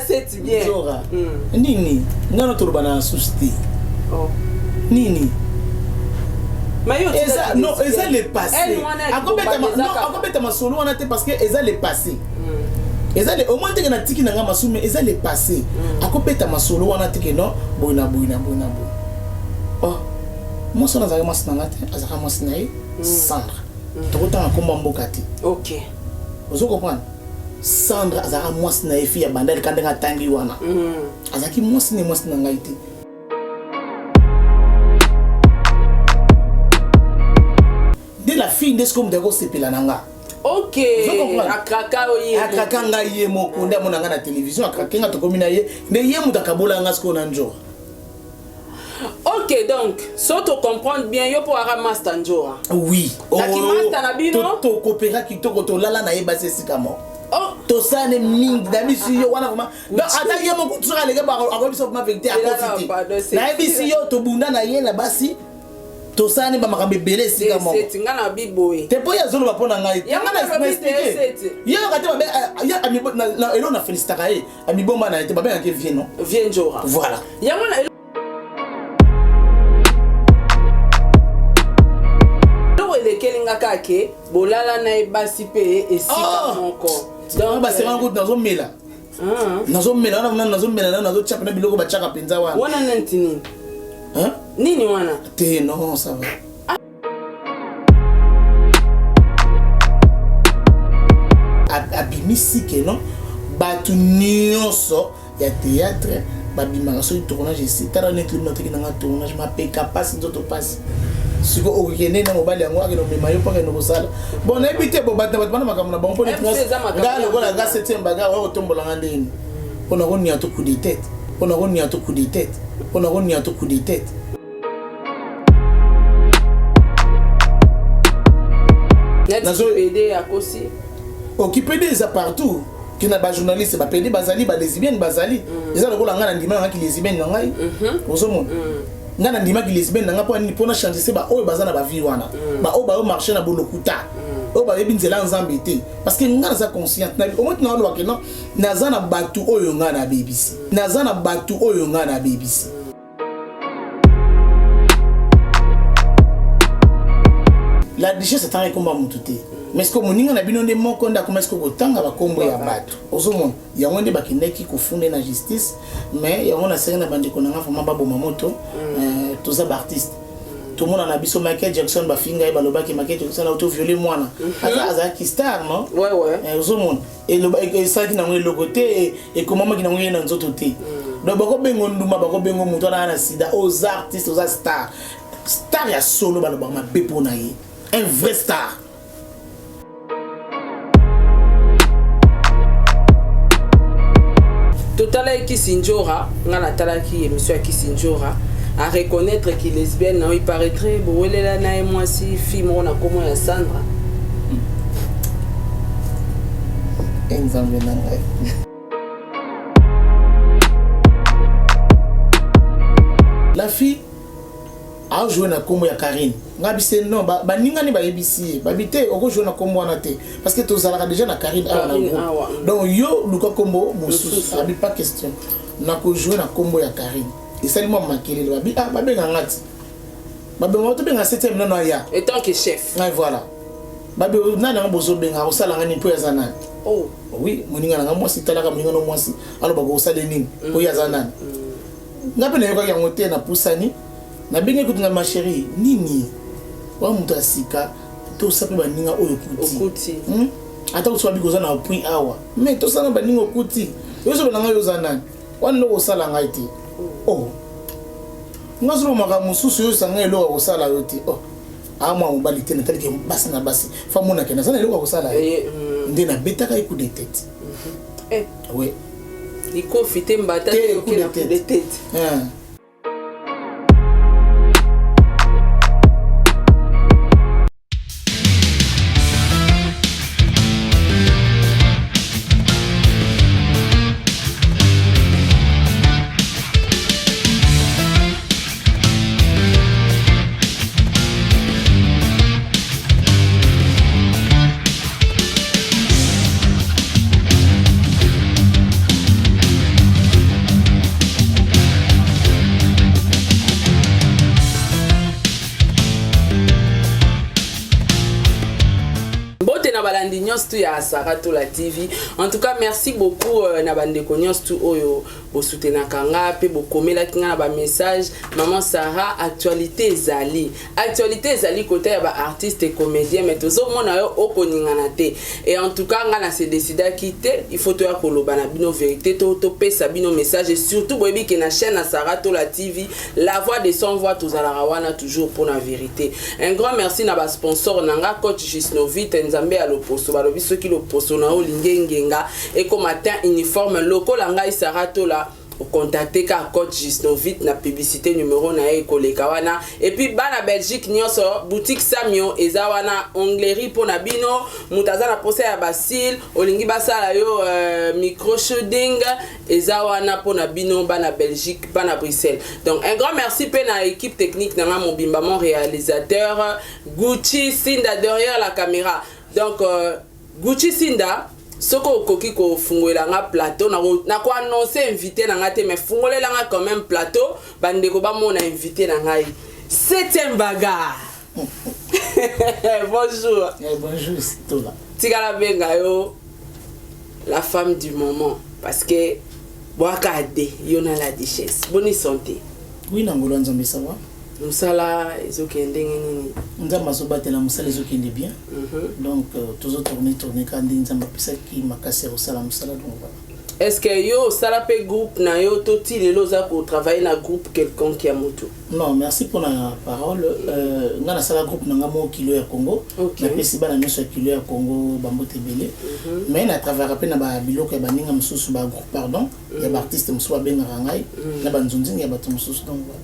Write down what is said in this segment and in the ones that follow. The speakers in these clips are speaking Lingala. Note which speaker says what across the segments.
Speaker 1: C'est bien.
Speaker 2: Zora. Nini nga na toloba na susu te.
Speaker 1: Oh.
Speaker 2: Nini
Speaker 1: Mais yo
Speaker 2: eza non, eza le passé.
Speaker 1: Akobeta
Speaker 2: Non, akobeta masolo wana te parce que eza le passé. Eza le au moins teke natiki na nga masumu, eza le passé. Akobeta masolo wana te ke non, boye na boye na boye na boye. Oh, mwasi wana azalaka mwasi na nga te, azalaka mwasi na ye. Sandra, tokotanga nkombo ya mboka te.
Speaker 1: Ok.
Speaker 2: Ozo comprendre? Sandra azalaka mwasi na ye, fille ya Bandali, ka ndenge atangi wana. Azalaki mwasi ne, mwasi na ngai te. Nde la fille nde sikoyo moto akosepela na nga.
Speaker 1: Ok.
Speaker 2: Ozo comprendre?
Speaker 1: Akraka oye.
Speaker 2: Akraka ngai ye moko, nde amona ngai na télévision, akrake nga, tokomi na ye, nde ye moto akabola nga sikoyo na Njora.
Speaker 1: Ok, donc so to comprendre bien, yo po ara master Njora.
Speaker 2: Oui.
Speaker 1: Naki master na bino?
Speaker 2: Tokopera kitoko, tolala na ye basi esika moko.
Speaker 1: Oh.
Speaker 2: Tosala mingi na biso yo wana vraiment. Donc ata ye moko soki aleki akoyebi biso vraiment vérité, akosi
Speaker 1: Ela, pardon,
Speaker 2: te.
Speaker 1: c'est
Speaker 2: Nayebisi yo, tobunda na ye na basi, tosala ne bamakambo ebele esika moko.
Speaker 1: Seti nga na biboye.
Speaker 2: Te, mpo ye azoloba mpo na ngai te.
Speaker 1: Yango
Speaker 2: Nga na
Speaker 1: nalobi te,
Speaker 2: expliqué.
Speaker 1: seti.
Speaker 2: Ye yoka te, babe ye eloko na félicitaka ye, amibomba na ye te, babengaki vie non.
Speaker 1: Vie Njora.
Speaker 2: Voilà.
Speaker 1: Yango na eloko elekeli nga kaka ke bolala na ye basi mpe esika
Speaker 2: Oh!
Speaker 1: moko.
Speaker 2: Donc basengana kutu, nazomela.
Speaker 1: Ah.
Speaker 2: Nazomela wana kuna, nazomela nano, nazotia mpena biloko batiaka mpenza wana.
Speaker 1: Wana neti nini?
Speaker 2: Hein?
Speaker 1: Nini wana?
Speaker 2: Te, non, ça va. Abimisi ke non, bato nyonso ya théâtre babimaka soki tournage esi. Tala neti lobi nataki nanga tournage, mapeka pasi, nzoto pasi. Siko okokende na mobali yango, akende omema yo mpo akende kosala. Bon, nayebi te. Bo bato na bato bana makambo na bango mpo
Speaker 1: MC eza makambo
Speaker 2: nga
Speaker 1: ya
Speaker 2: lokola nga
Speaker 1: bango.
Speaker 2: septième bagarre oyo otombolanga ndeni mpo na konia to coup de tête, mpo na konia to coup de tête, mpo na konia to coup de tête.
Speaker 1: Neti PD akosi.
Speaker 2: Okipede eza partout ke na bajournaliste, bapede bazali, balesbienne bazali. Eza lokola ngai na ndima nangaki lesbienne na ngai. Ozomona, ngai na ndimaki lesbienne na ngai mpo nini? Mpona changer se baoyo baza na bavie wana, baoyo bayo marché na bolokuta, oyo bayebi nzela ya Nzambe te, parce que ngai naza consciente omoi tina olobake non, naza na bato oyo ngai nabebisi, naza na bato oyo ngai nabebisi. La Duchesse atanga ekomba motu te, mais ce que moninga na bino nde moko nde akoma sikoyo kotanga bakombo ya bato. Ozomona, yango nde bakendaki kofunda na justice. Mais yango nasengi na bandeko na nga vraiment baboma moto. Toza baartiste, tomona na biso Michael Jackson, bafinga ye, balobaki Michael Jackson auto viole mwana. Aza azalaki star non?
Speaker 1: Ouais.
Speaker 2: Ozomona, esalaki nango eloko te, ekomamaki nango ye na nzoto te. Donc bakobengo nduma, bakobengo moto wana na sida. Oza artiste, oza star, star ya solo balobaka mabe mpo na ye, un vrai star.
Speaker 1: Totalaki Kisinjora, nga natalaki émission ya Kisinjora, a reconnaître ki lesbienne na yo. Il paraîtrait bowelela na ye mwasi, fille moko na kombo ya Sandra.
Speaker 2: Nzambe na ngai! La fille ajoue na nkombo ya Karine. Nga bise non, baningani bayebisi ye, babi te, okojoue na nkombo wana te parce que tozalaka déjà na Karine awa na
Speaker 1: Karine
Speaker 2: groupe.
Speaker 1: Awa.
Speaker 2: Donc yo luka nkombo mosusu.
Speaker 1: Mosusu.
Speaker 2: Abi pas question, nakojoue na nkombo ya Karine. Esali mwa makelele, babi ah, babenga nga ti babenga, tobenga septième nano aya.
Speaker 1: Étant que chef.
Speaker 2: Ngai voilà, babi nani yango bozobenga, akosalanga nini mpo aza nani?
Speaker 1: Oh.
Speaker 2: Oui, moninga na nga mwasi, talaka moninga no mwasi alobaka kosala nini mpo ye aza nani. Nga mpe nayokaki yango te, napusani, nabengi kutu nga: ma chérie, nini wa moto ya sika, tosa mpe baninga oyo okuti.
Speaker 1: Okuti.
Speaker 2: Ata kutu babi koza na appui awa, mais tosala baninga okuti. Oyo na ngai, oza nani wana, eloko osala ngai te. Oh, nga azoloba makambo mosusu, oyo osanga eloko ya kosala yo te. Oh, amwa mobali te, nataliki basi na basi, fa monake naza na eloko ya kosala ye. Nde nabetaka ye coup de tête.
Speaker 1: Eh,
Speaker 2: oui.
Speaker 1: Likofi te, mbata
Speaker 2: te,
Speaker 1: te,
Speaker 2: coup
Speaker 1: oke
Speaker 2: de
Speaker 1: na coup de
Speaker 2: tête.
Speaker 1: tête.
Speaker 2: Hein.
Speaker 1: nyonso tu ya Sara Tola TV. En tout cas, merci beaucoup na bandeko nyonso tu oyo bosoutenaka nga mpe bokomelaki nga na bamessage: "Maman Sara, actualité ezali, actualité ezali kota ya baartiste et comédien, mais tozomona yo okoningana te." Et en tout cas, nga na se décidaki te, il faut toya koloba na bino vérité, topesa bino message. Et surtout, boyebi ke na chaîne ya Sara Tola TV, la voix de sans voix, tozalaka wana toujours mpona vérité. Un grand merci na basponsor na nga, coach Gisnovite, Nzambe ya loposo. Balobi soki loposo na yo olingi engenga, ekoma teint uniforme lokola ngai Sara Tola, ocontacte kaka coach Gisnovite na publicité, numéro na ye ekoleka wana. Et puis bana Belgique nyonso, boutique Samio eza wana, onglerie mpo na bino. Moto aza na posa ya bacils, olingi basala yo micro shading, eza wana mpo na bino, bana Belgique, bana Bruxelles. Donc un grand merci mpe na équipe technique na nga mobimba, mon réalisateur Gucci Sinda derrière la caméra. Donc Gucci Sinda, soki okoki kofungolela nga plateau, nakoannonce invité na nga te, mais fungolela nga quand même plateau, bandeko bamona invité na ngai, Septième Bagarre. Bonjour.
Speaker 2: Eh, bonjour Tola.
Speaker 1: Tikala benga yo la femme du moment, parce que bwaka ade yo na la duchesse. Boni santé?
Speaker 2: Oui, na ngolo ya Nzambe, ça va.
Speaker 1: Mosala ezokende ndenge nini?
Speaker 2: Nzambe azobatela, mosala ezokende bien. Donc tozotourne tourne kaka ndenge Nzambe apesaki makasi ya kosala mosala, donc voilà.
Speaker 1: Est ce que yo osala mpe groupe na yo, to ti lelo oza kotravaille na groupe quelconque ya motu?
Speaker 2: Non, merci mpona parole. Nga nasala groupe na nga moko, Kilo ya Congo. Napesi bana nyonso ya Kilo ya Congo bambote ebele. Mais natravaillaka mpe na babiloko ya baninga mosusu, bagroupe, pardon, ya baartiste mosusu babengaka ngai na banzonzingi ya bato mosusu, donc voilà.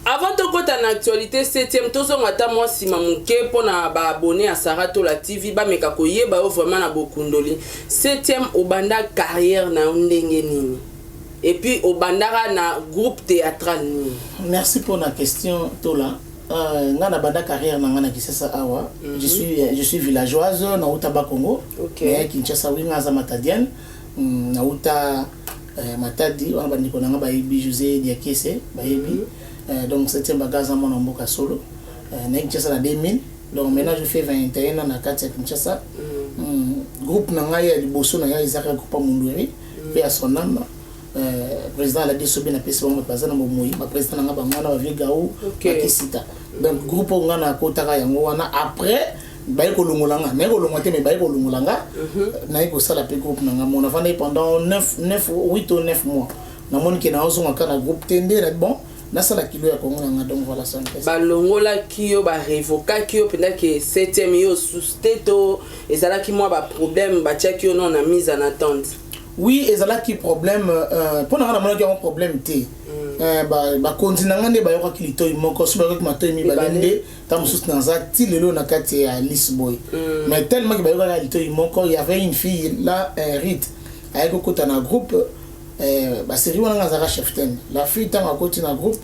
Speaker 1: Avant tokɔta na actualité, septième, tozonga ata mwa nsima moke mpona baabonné ya Sara Tola TV bameka koyeba yo vraiment na bokundoli. Septième, obanda carrière na yo ndenge nini? Et puis obandaka na groupe théâtral nini?
Speaker 2: Merci pour la question, Tola. Nga na banda carrière na nga na Kinshasa awa. Je suis villageoise, nauta Bakongo. Mais Kinshasa, oui, nga aza matadienne. Nauta Matadi wana, bandeko na nga bayebi, José Diakese bayebi. Donc septième bagarre aza mwana mboka solo. Na Kinshasa na 2000, donc maintenant je fais 21 ans na kati ya Kinshasa. Groupe na ngai ya liboso na ngai ezaka groupe ya Mundweri, mpe ya son âme, président Aladi Sobe. Napesi bango bato baza na bomoi, baprésident na nga bango wana, bavie Gau, Bakisita. Donc groupe oyo nga nakotaka yango wana. Après baye kolongola nga, naye kolongwa te, mais baye kolongola nga, naye kosala mpe groupe na nga. Mo navandaki pendant 9, 9, 8 ou 9 mois, namoni ke naozonga kaka na groupe te, nde na bon nasala Kilo ya Kongo na nga. Donc voilà, ça.
Speaker 1: Balongolaki yo, barevokaki yo mpenza ke septième yo susu te, to ezalaki mwa baproblème, batiaki yo no na mise en attente?
Speaker 2: Oui, ezalaki problème. Mpo na nga namonaki yango problème te. Bakonzi na nga nde bayokaki litoi moko, so bayokaki matoi mibale. Nde ta mosusu naza ti lelo na kati ya Lisboy, mais tellement ke bayokaki litoi moko. Y avait une fille là, Rite, ayaki kokota na groupe basérie wana, nga azalaka cheftaine. La fille, ntango akoti na groupe,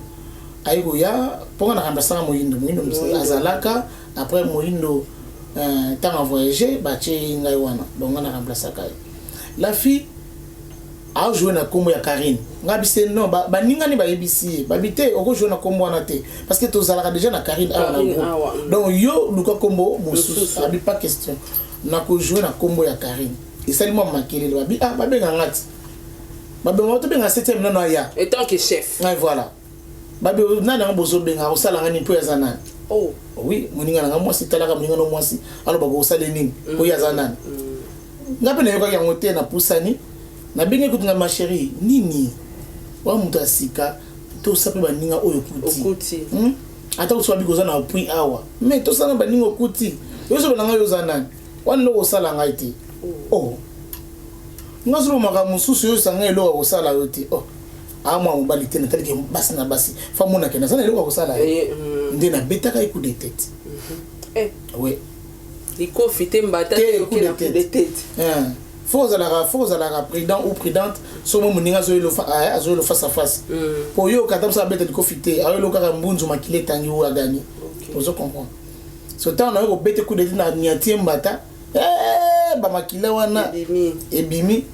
Speaker 2: ayi koya mpo nga na remplaçaka Moyindo. Moyindo azalaka, après Moyindo, ntango avoyage, batie ngai wana, donc nga na remplaçaka ye. La fille ajoue na nkombo ya Karine. Nga bise non, baningani bayebisi ye, babi te, okojoue na nkombo wana te, parce que tozalaka déjà na Karine awa na groupe, donc yo luka nkombo mosusu. Abi pas question, nakojoue na nkombo ya Karine. Esali mwa makelele, babi ah, babenga nga ti babenga, tobenga septième nano aya.
Speaker 1: Étant que chef.
Speaker 2: Ngai voilà, babi nani yango bozobenga, kosalanga nini mpo aza nani?
Speaker 1: Oh.
Speaker 2: Oui, moninga nanga mwasi, talaka moninga no mwasi alobaka kosala nini mpo ye aza nani? Nga mpe nayokaki yango te, napusani, nabengi kutu nga: "Ma chérie, nini wa moto ya sika, tosa mpe baninga oyo
Speaker 1: okuti."
Speaker 2: Ata kutu babi koza na appui awa, mais tosala baninga okuti. Oyo na ngai, oza nani wana, eloko osala ngai te. Oh, nga solo makambo mosusu oyo osanga eloko ya kosala yo te. Oh, amwa mobali te, nataliki basi na basi, fa monake naza na eloko ya kosala ye. Nde nabetaka ye coup de tête. Oui.
Speaker 1: Likofi te, mbata
Speaker 2: te, coup de tête. Faut ozalaka prudent ou prudente. So mo moninga azoyelo face à face, po oyo kata mosu abeta likofi te, ayoelo kaka mbunzu, makili etangi, oyo agani. Ozo comprendre? So ntango nayo kobete coup de tête na niatie mbata, bamakila wana ebimi.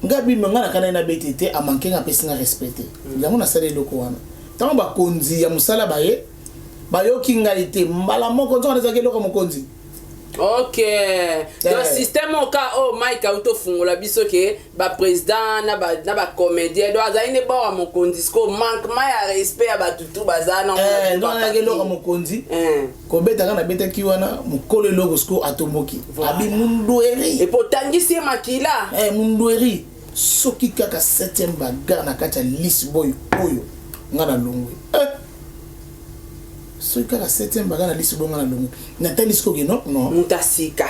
Speaker 2: Nga bino, nga nakana ye nabete te, amanke nga, apesi nga respect te. Yango nasali eloko wana. Ntango bakonzi ya mosala baye, bayoki ngai te mbala moko, nzoka ezalaki eloko mokonzi.
Speaker 1: Ok, donc système oyo ka oyo Mike auti ofungola biso ke baprésident na bacomédien, donc azali nde bord ya mokonzi. Siko manquement ya respect ya bato tu baza na
Speaker 2: Donc nayaki eloko ya mokonzi kobetaka, nabetaki wana mokolo eloko siko atomboki, abi mundueri.
Speaker 1: Epo otangisi ye makila.
Speaker 2: Mundueri, soki kaka 7e bagarre na kati ya Lisboy oyo, nga na longwe. Soki kaka 7e bagarre na Lisboy, nga na longwe. Natali sikoke, non, non.
Speaker 1: Moto asika.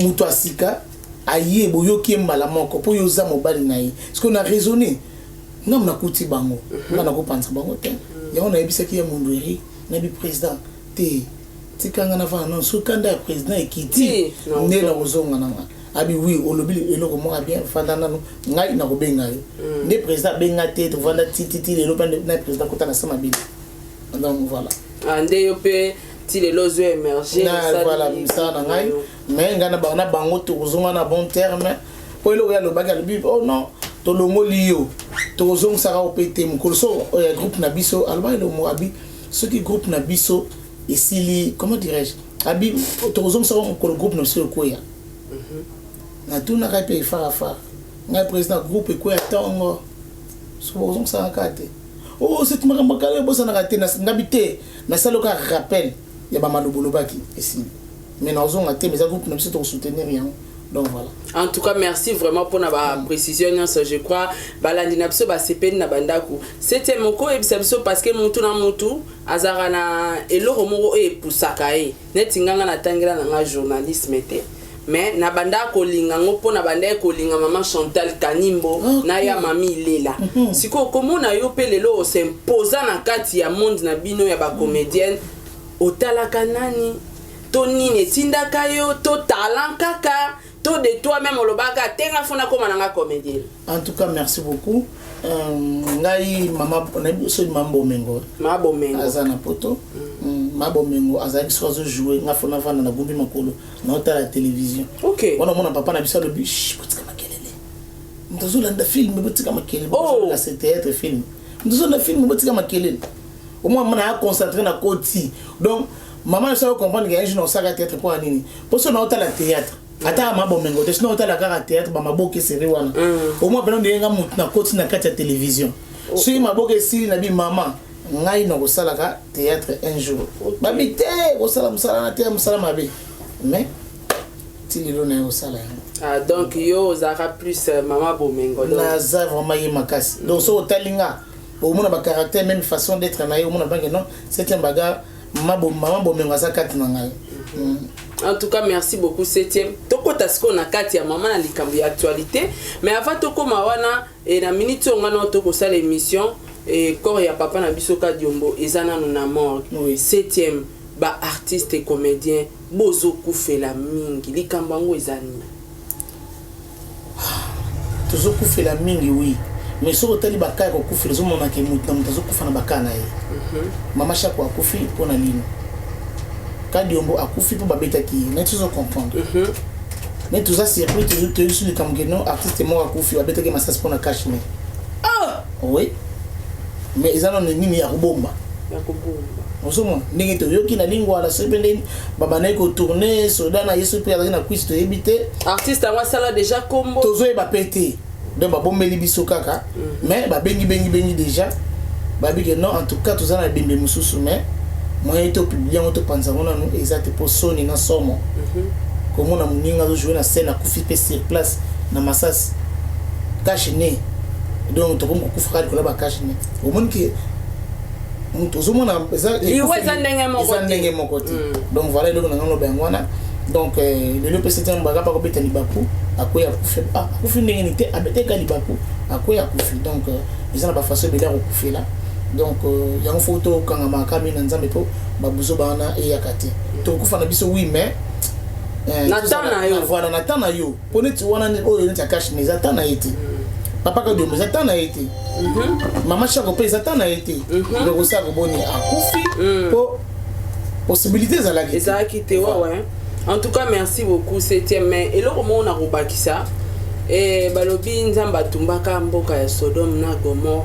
Speaker 2: Moto asika aye, boyoki ye mbala moko mpo yo oza mobali na ye. Sikoyo na raisonne, nga nakuti bango, nga nakopanza bango te. Yango nayebisaki ye mundueri, nayebi président te, tika nga navanda nano. Soki kanda ya président ekiti, nde nakozonga na nga. Abi oui, olobi eloko moko bien, fanda nano, ngai nakobenga yo. Nde président abenga te, tovanda tititi lelo mpe na président kota na sa mabili. Donc voilà.
Speaker 1: Ah, nde yo mpe ti lelo ozo émerge.
Speaker 2: Voilà, misala na ngai, mais ngai na bango tokozonga na bon terme, mpo eloko ye alobaki, alobi: "Oh non, tolongoli yo, tokozongisaka yo mpe te mokolo so ya groupe na biso." Alobaki eloko moko, abi soki groupe na biso esili, comment dirais-je, abi tokozongisaka mokolo groupe na biso ekweya. Natunaka mpe efarafara ngai: "Président, groupe ekweya ntongo so bokozongisaka kaka te?" "Oh, c'est makambo kala, ebosanaka te." Ngabi te, nasali oka rappel ya bamaloba olobaki, esili, mais nazonga te, mais eza groupe na biso, tokosoutenir yango. Donc voilà.
Speaker 1: En tout cas, merci vraiment mpona baprécision nyonso. Je crois balandi na biso basepeli na bandako. Septième, moko oyebisa biso, parce que mutu na mutu azalaka na eloko moko oyo epusaka ye. Neti nganga natangela na nga journalisme te, mais na banda kolinga yango mpo na banda kolinga mama Chantal Kanimbo na ya mami Ilela. Sikoyo komona yo mpe lelo osimposa na kati ya monde na bino ya bacomédienne, otalaka nani to nini etindaka yo, to talent kaka, to de toi même olobaka te: "Nga fona koma nanga comédienne"?
Speaker 2: En tout cas, merci beaucoup. Ngai mama nayebi soki mama Bomengo.
Speaker 1: Ma Bomengo.
Speaker 2: Aza na poto. Ma Bomengo azalaki, soki azojoue, nga fona vanda na gumbi makolo, naotala télévision. Wana omona papa na biso alobi: "Botika makelele, moto azolanda film, botika makelele."
Speaker 1: Oh.
Speaker 2: C'est théâtre, film, moto azolanda film, botika makelele. Omona mona ya concentré na koti. Donc mama na biso acomprendre ke un jour naosaka théâtre. Mpo ya nini? Mpo so naotala théâtre, ata ma Bomengo te, sino otala kaka théâtre, bamaboke eseri wana, omoi mpena ndenge nga motu nakoti na kati ya télévision. Soki maboke esili, na bi mama ngai nakosalaka théâtre un jour. Babi te, kosala mosala na te, mosala mabe, mais ti lelo naye kosala yango.
Speaker 1: Ah, donc yo ozalaka plus mama Bomengo donc.
Speaker 2: Naza vraiment ye makasi. Donc soki otali nga, omona bacaractère, même façon d'être na ye, omona banke non, septième bagarre, mama Bomengo aza kati na ngai.
Speaker 1: En tout cas, merci beaucoup, septième. Tokota sikoyo na kati ya mama na likambo ya actualité, mais avant tokóma wana, na minute oyo nga na tokosala émission, corps ya papa na biso Kadiombo eza nanu na morgue. Septième, baartiste et comédien bozokufela mingi, likambo yango eza nini?
Speaker 2: Tozokufela mingi, oui, mais soki otali baka ya kokufela, ozomonaka motu na moto azokufa na baka na ye. Mama Shako akufi mpo na lino, Kadiombo akufi mpo babetaki ye. Neti ozocomprendre, neti toza surpris, toyebi so likambo ke no artiste moko akufi, babetaki masasi mpo na cache-nez.
Speaker 1: Ah!
Speaker 2: Oui, mais eza nano nini ya kobomba.
Speaker 1: Ya kobomba.
Speaker 2: Ozomona ndenge toyoki na lingwala, soki mpe ndenge babandaki kotourne soda na ye, soki mpe azalaki na kwisi, toyebi te.
Speaker 1: Artiste yango asala déjà kombo.
Speaker 2: Tozoyeba mpe te. Donc babombeli biso kaka, mais babengi bengi bengi déjà, babi ke non, en tout cas toza na bembe mosusu, mais moyen topublie yango, topanza yango nanu eza te, mpo soni na somo komona moninga azojoue na scène, akufi mpe sur place na masasi, cache-nez. Donc tokomi kokufa kaka likolo ya bacache-nez. Omoni ke moto ozomona
Speaker 1: Liwa eza ndenge moko
Speaker 2: eza
Speaker 1: te.
Speaker 2: Ndenge moko te. Donc voilà, eloko na ngai loba yango wana. Donc lelo mpe septième baka pa kobeta libaku, akwei, akufi. Ah, akufi ndenge nini te? Abeteka libaku, akwei, akufi. Donc eza na bafaçon ebele ya kokufela. Donc yango fo tokangama kami na Nzambe, mpo babuzo wana eyaka te. Tokokufa na biso, oui, mais
Speaker 1: Na temps na yo.
Speaker 2: Voilà, na temps na yo. Mpo neti wana oyo neti ya cache-nez, eza temps na ye te. Papa Kadiombo, eza temps na ye te. Mama Shako mpe, eza temps na ye te. Donc osala koboni akufi mpo possibilité ezalaki te.
Speaker 1: Ezalaki te, wawe. En tout cas, merci beaucoup, septième. Mais eloko moko na kobakisa, balobi Nzambe atumbaka mboka ya Sodome na Gomore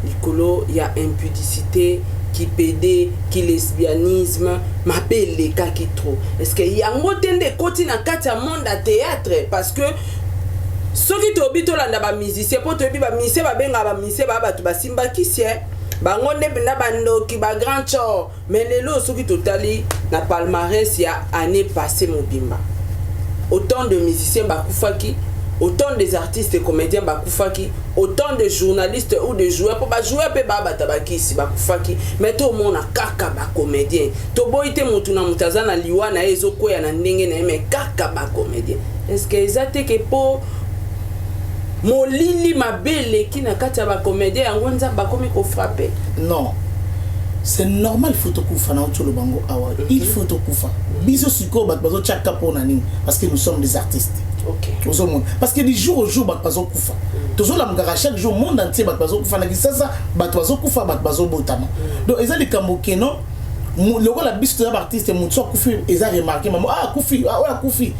Speaker 1: likolo ya impudicité. Kipédé, kilesbianisme, mabe elekaki trop. Est ce que yango te nde ekoti na kati ya monde ya théâtre? Parce que soki toyebi, tolanda bamusicien, mpo toyebi bamusicien, babengaka bamusicien baa bato basimbakisi bango nde mpenza bandoki, bagrand tchor. Mais lelo, soki totali na palmarès ya année passée mobimba, autant de musiciens bakufaki, autant des artistes et comédiens bakufaki, autant de journalistes ou de joueurs, mpo bajoueur mpe baa bato bakisi bakufaki. Mais tomona kaka bacomédien. Toboyi te, motu na moto aza na liwa na ye, ezokwea na ndenge na ye, mais kaka bacomédien. Est ce que eza te ke mpo molili mabe eleki na kati ya bacomédien, yango Nzambe akomi kofrapper?
Speaker 2: Non, c'est normal, faut tokufa. Na oti oloba ngo awa, il faut tokufa. Biso sikoyo bato bazotiaka mpona nini? Parce que nous sommes des artistes. Ozomona, parce que du jour au jour bato bazokufa, tozolamukaka chaque jour, monde entier bato bazokufa. Na Kisasa bato bazokufa, bato bazobotama. Donc eza likambo keno lokola biso toza baartiste, motu so akufi, eza remarqué, mamo, ah, akufi, ah, oyo akufi.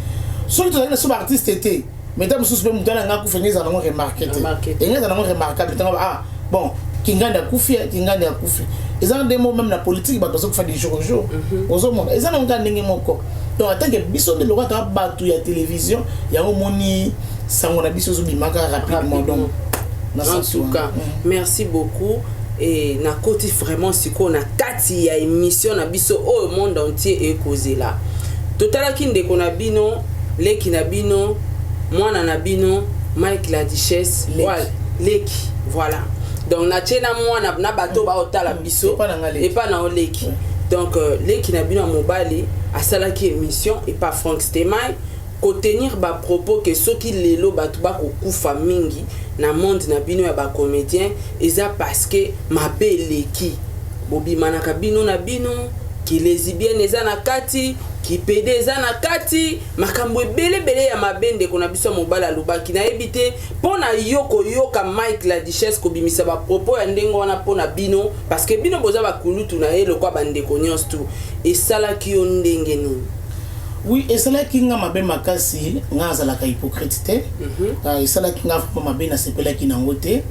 Speaker 2: Soki tozalaki na so baartiste te, mais ta mosusu mpe motu wana nga akufi, enge ezala nango remarqué te, enge ezala nango remarquable ntango, ah bon, Kingandi akufi, Kingandi akufi. Eza nde mo même na politique, bato bazokufa du jour au jour. Ozomona, eza nango kaka ndenge moko. Donc atanke biso nde lokola toza bato ya télévision, yango omoni sango na biso ezobimaka rapidement. Donc
Speaker 1: en tout cas, merci beaucoup. E nakoti vraiment sikoyo na kati ya émission na biso oyo monde entier ekozela. Totalaki ndeko na bino, leki na bino, mwana na bino, Mike La Duchesse, leki, voilà. Donc natie na mwana na bato baotala biso epa na oleki. Donc leki na bino ya mobali asalaki émission epa Frank Stemai, kotenir bapropos ke soki lelo bato bakokufa mingi na monde na bino ya bacomédien, eza parce que mabe eleki, bobimanaka bino na bino, kilesbienne eza na kati, kipédé eza na kati, makambo ebelebele ya mabe. Ndeko na biso ya mobali alobaki. Nayebi te mpo na yo koyoka Mike La Duchesse kobimisa bapropos ya ndenge wana mpo na bino, parce que bino boza bakulutu na ye lokwa bandeko nyonso tu, esalaki yo ndenge nini?
Speaker 2: Oui, esalaki nga mabe makasi. Nga azalaka hypocrite te. Esalaki nga vraiment mabe, nasepelaki nango te.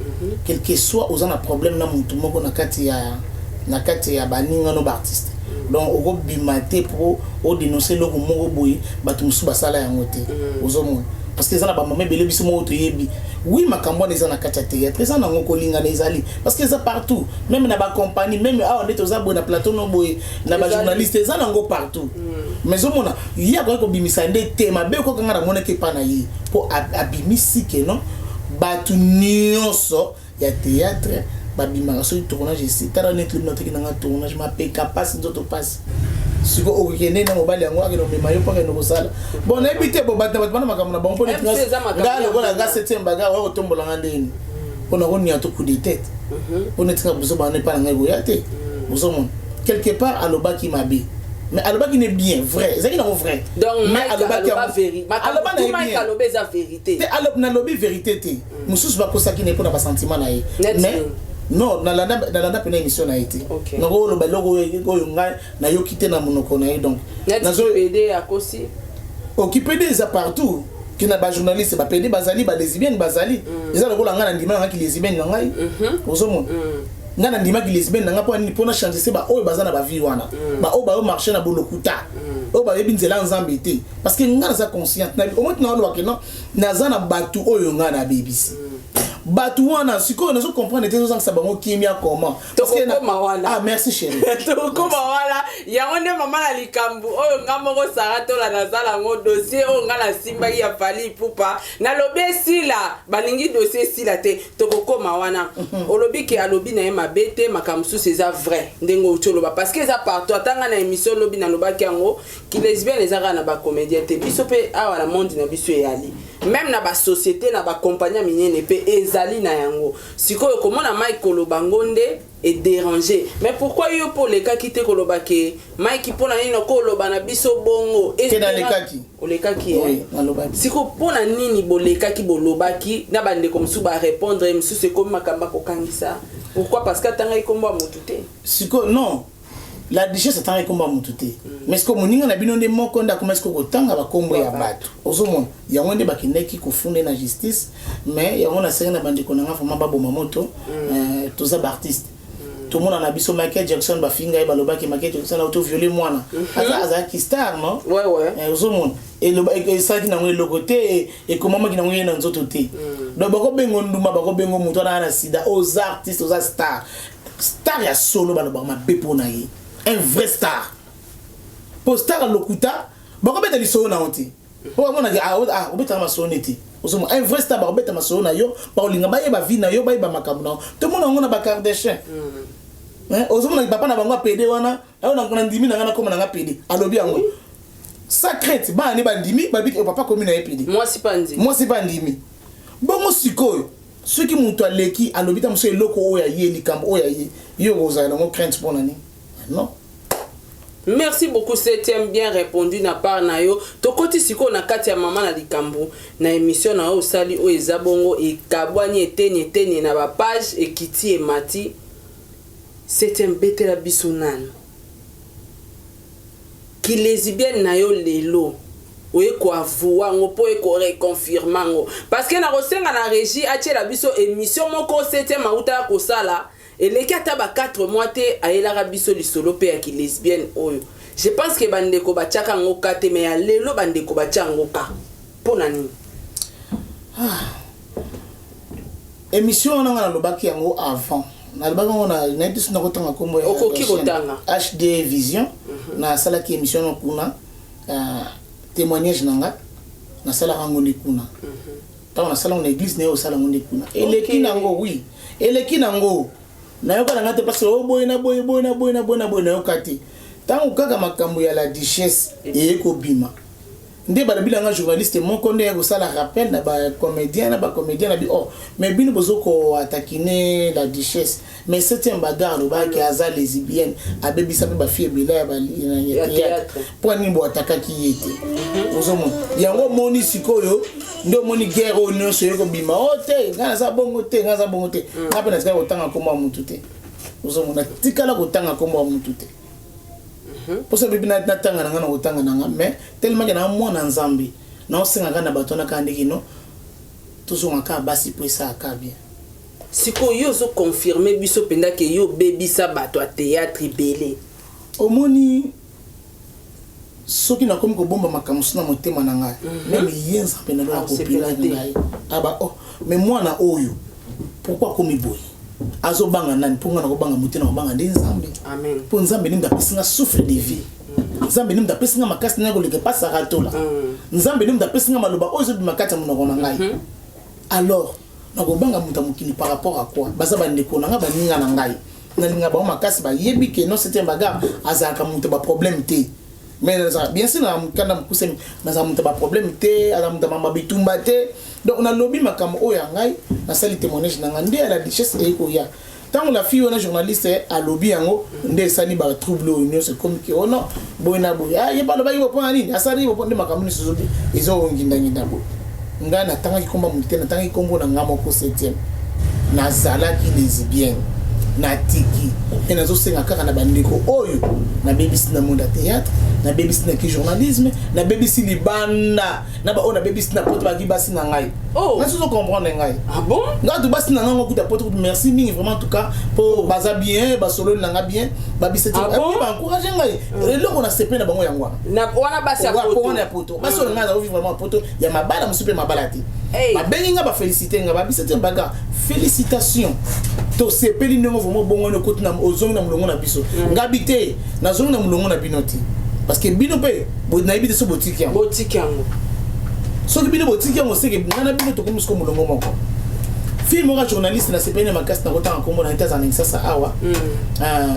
Speaker 2: Quel que soit oza na problème na motu moko na kati ya baningano baartiste, donc okobima te mpo odénonce eloko moko boye, bato mosusu basala yango te. Ozomona, parce que eza na bamama ebele, biso moko toyebi. Oui, makambo wana eza na kati ya théâtre, eza nango kolingana, ezali parce que eza partout, même na bacompagnie, même awa nde toza boye na plateau no boye na bajournaliste, eza nango partout. Mais ozomona, ye akoki kobimisa nde te mabe okokanga namonaki epa na ye, mpo abimisi ke non, bato nyonso ya théâtre babimaka soki tournage esi. Tala neti lobi nataki nanga tournage, mapeka pasi, nzoto pasi. Siko okokende na mobali yango, akende omema yo mpo akende kosala. Bon, nayebi te, bo bato na bato bana makambo na bango. Mpo nga lokola nga septième bagarre oya kotombolanga ndeni mpo nakonia to coup de tête, mpo netika biso bana epa na ngai koya te. Ozomona, quelque part alobaki mabe, mais alobaki ne bien vrai, ezalaki nango vrai.
Speaker 1: Mais alobaki aloba vérité.
Speaker 2: Te, nalobi vérité te. Mosusu bakosaki ne mpona basentiment na ye. Mais non, nalanda mpena émission na ye te. Nango oloba eloko oyo ngai nayoki te na monoko na ye. Donc okipédé eza partout, ke na bajournaliste bapédé bazali, balesbienne bazali. Eza lokola ngai nandima nangaki lesbienne na ngai. Ozomona, ngai nandimaki lesbienne na ngai mpo nini? Mpona changer se baoyo baza na bavie wana, baoyo bayo marché na bolokuta, oyo bayebi nzela ya Nzambe te. Parce que ngai naza consciente omoi tina walobake non, naza na bato oyo ngai nabebisi bato wana. Sikoyo nazo comprendre te, ezozangisa bango kimia comment?
Speaker 1: Tokokoma wana.
Speaker 2: Ah, merci chéri.
Speaker 1: Tokokoma wana. Yango nde mama na likambo oyo nga moko Sara Tola nazala yango, dossier oyo nga nasimbaki ya Fally Ipupa, nalobi esila, balingi dossier esila te. Tokokoma wana. Olobi ke alobi na ye mabe te, makambo mosusu eza vrai ndenge outi oloba, parce que eza partout. Ata nga na émission olobi nalobaki yango, kilesbienne eza kaka na bacomédien te. Biso mpe awa na monde na biso eyali, même na basociété, na bacompagnie ya minene mpe ezali na yango. Sikoyo komona Mike koloba ngo nde edéranger. Mais pourquoi yo mpo olekaki te koloba ke Mike, mpo na nini okoloba na biso bongo?
Speaker 2: Te, nalekaki.
Speaker 1: Olekaki?
Speaker 2: Oui, nalobaki.
Speaker 1: Sikoyo mpo na nini bolekaki, bolobaki na bandeko mosusu barépondre mosusu, ekomi makambo ya kokangisa? Pourquoi? Parce que atangaki nkombo ya motu te.
Speaker 2: Sikoyo non, La Duchesse atangaki nkombo ya motu te, mais sikoyo moninga na bino nde moko nde akoma sikoyo kotanga bakombo ya bato. Ozomona, yango nde bakendaki kofunda na justice. Mais yango nasengi na bandeko na nga vraiment baboma moto. Toza baartiste. Tomona na biso Michael Jackson, bafinga ye, balobaki Michael Jackson auto viole mwana. Aza azalaki star, non?
Speaker 1: Ouais.
Speaker 2: Ozomona esalaki nango eloko te, ekomamaki nango ye na nzoto te. Donc bakobenga ndumba, bakobenga moto wana na sida. Oza artiste, oza star, star ya solo, balobaka mabe mpo na ye. Un vrai star, po star alokuta, bakobeta lisolo na yo te, po bamonaki obetaka masolo neti. Ozomona un vrai star, bakobeta masolo na yo, bakolinga bayeba vie na yo, bayeba makambo na yo. Tomona yango na baKardashian. Ozomona papa na bango apédé wana, ayo na ndimi na ngai, nakoma na nga pédé, alobi yango sans crainte. Bana ne bandimi, babiki papa komi na ye pédé.
Speaker 1: Mwasi mpe andimi.
Speaker 2: Mwasi mpe andimi. Bongo sikoyo soki moto aleki, alobi ta mosu eloko oyo aye, likambo oyo aye, yo kozala nango crainte mpo na nini? Non.
Speaker 1: Merci beaucoup, septième, bien répondu na part na yo. Tokoti sikoyo na kati ya mama na likambo na émission na yo osali oyo eza bongo ekabwani eteni eteni na bapage, ekiti emati. Septième, betela biso nano kilesbienne na yo lelo, oye koavouer yango mpo oye koreconfirmer yango, parce que nakosenga na régie atiela biso émission moko septième autaka kosala, eleki ata ba 4 mois te, ayelaka biso lisolo mpe ya kilesbienne oyo. Je pense que bandeko batiaka yango ka te, mais ya lelo bandeko batia yango ka mpo na nini?
Speaker 2: Émission wana nga nalobaki yango avant, nalobaki yango, nayebi so nakotanga nkombo ya
Speaker 1: Okoki
Speaker 2: chaîne.
Speaker 1: kotanga.
Speaker 2: HD Vision. Nasalaki émission wana kuna, témoignage na nga, nasalaka yango nde kuna. Ntango nasala yango na église na ye, osala yango nde kuna, eleki nango. Oui, eleki nango. Nayoka na nga te parce o boye na boye, boye na boye na boye na boye, nayoka te. Ntango kaka makambo ya la duchesse eye kobima, nde balobi nanga journaliste moko nde kosala rappel na bacomédien na bacomédien na bi: "Oh, mais bino bozo koattaquer la duchesse, mais septième bagarre alobaki aza lesbienne, abebisa mpe bafille ebele ya
Speaker 1: Ya
Speaker 2: théâtre.
Speaker 1: théâtre.
Speaker 2: Mpo nini boattaquaki ye te?" Ozomona yango, omoni sikoyo nde omoni guerre oyo nyonso oye kobima. O te, ngai naza bongo te, ngai naza bongo te. Ngai mpe natikala kotanga nkombo ya mutu te. Ozomona, tikala kotanga nkombo ya mutu te. Mposa bibi natanga na ngai na kotanga na nga, mais tellement que na mwana Nzambe, naosengaka na bato wana kaka ndenge no tozonga kaka basi mpo esalaka bien.
Speaker 1: Sikoyo yo ozoconfirmer biso mpenza que yo obebisa bato ya théâtre ebele?
Speaker 2: Omoni, soki nakomi kobomba makambo so na motema na ngai, même ye Nzambe na lola
Speaker 1: Ah, osepela
Speaker 2: kopila
Speaker 1: te.
Speaker 2: ngai aba: "Oh, mais mwana oyo, pourquoi akomi boye? Azobanga nani?" Mpo ngai nakobanga mote, na kobanga nde Nzambe.
Speaker 1: Amen.
Speaker 2: Mpo Nzambe nde moto apesi nga souffle de vie, Nzambe nde moto apesi nga makasi na koleka epasaka tola, Nzambe nde moto apesi nga maloba oyo ezobima kati ya monoko na ngai. Alors nakobanga moto ya mokili par rapport à quoi? Baza bandeko na ngai, baninga na ngai, nalinga bango makasi. Bayebi que non, septième bagarre azalaka moto baproblème te, mais nazala bien sûr na mokanda mokuse, nazala moto ya baproblème te, aza moto ya mamba bitumba te. Donc nalobi makambo oyo ya ngai, nasali témoignage na ngai. Nde ya la duchesse eyi koya, ntango la fille wana journaliste alobi yango, nde esali batrouble oyo nyonso. Ekomi que oh non, boye na boye, ah, ye balobaki bo mpona nini, asali bo nde makambo nyonso ezongindangindà boye. Ngai natangaki kombo motu te, natangaki kombo na ngai moko, septième. Nazalaki lesbienne, natiki, mpe nazosenga kaka na bandeko oyo nabebisi na monde ya théâtre, nabebisi na ki journalisme, nabebisi libanda, na baoyo nabebisi na poto, baki basi na ngai.
Speaker 1: Oh.
Speaker 2: Nasi ozocomprendre ngai?
Speaker 1: Ah bon?
Speaker 2: Ngai to basi na ngai ngo kuta poto kutu, merci mingi vraiment, en tout cas mpo baza bien, basololi na nga bien, babisa te.
Speaker 1: Ah bon?
Speaker 2: Baencourage ngai, eloko na sepe na bango yango wana.
Speaker 1: Na wana basi ya poto.
Speaker 2: Wana ya poto, basi oyo ngai nazovi vraiment poto ya mabala mosusu mpe mabala te.
Speaker 1: Hey.
Speaker 2: Babengi nga, bafélicité nga, babisa te baga félicitation, tosepeli ndenge vraiment obongwani, okoti na ozongi na molongo na biso. Ngabi te, nazongi na molongo na bino te, parce que bino mpe nayebi te so botiki yango.
Speaker 1: Botiki yango.
Speaker 2: Soki bino botiki yango, seke ngai na bino tokomi siko molongo moko. Fille moko ya journaliste, nasepeli na makasi, na kotanga nkombo na ye te, azala na Kisasa awa.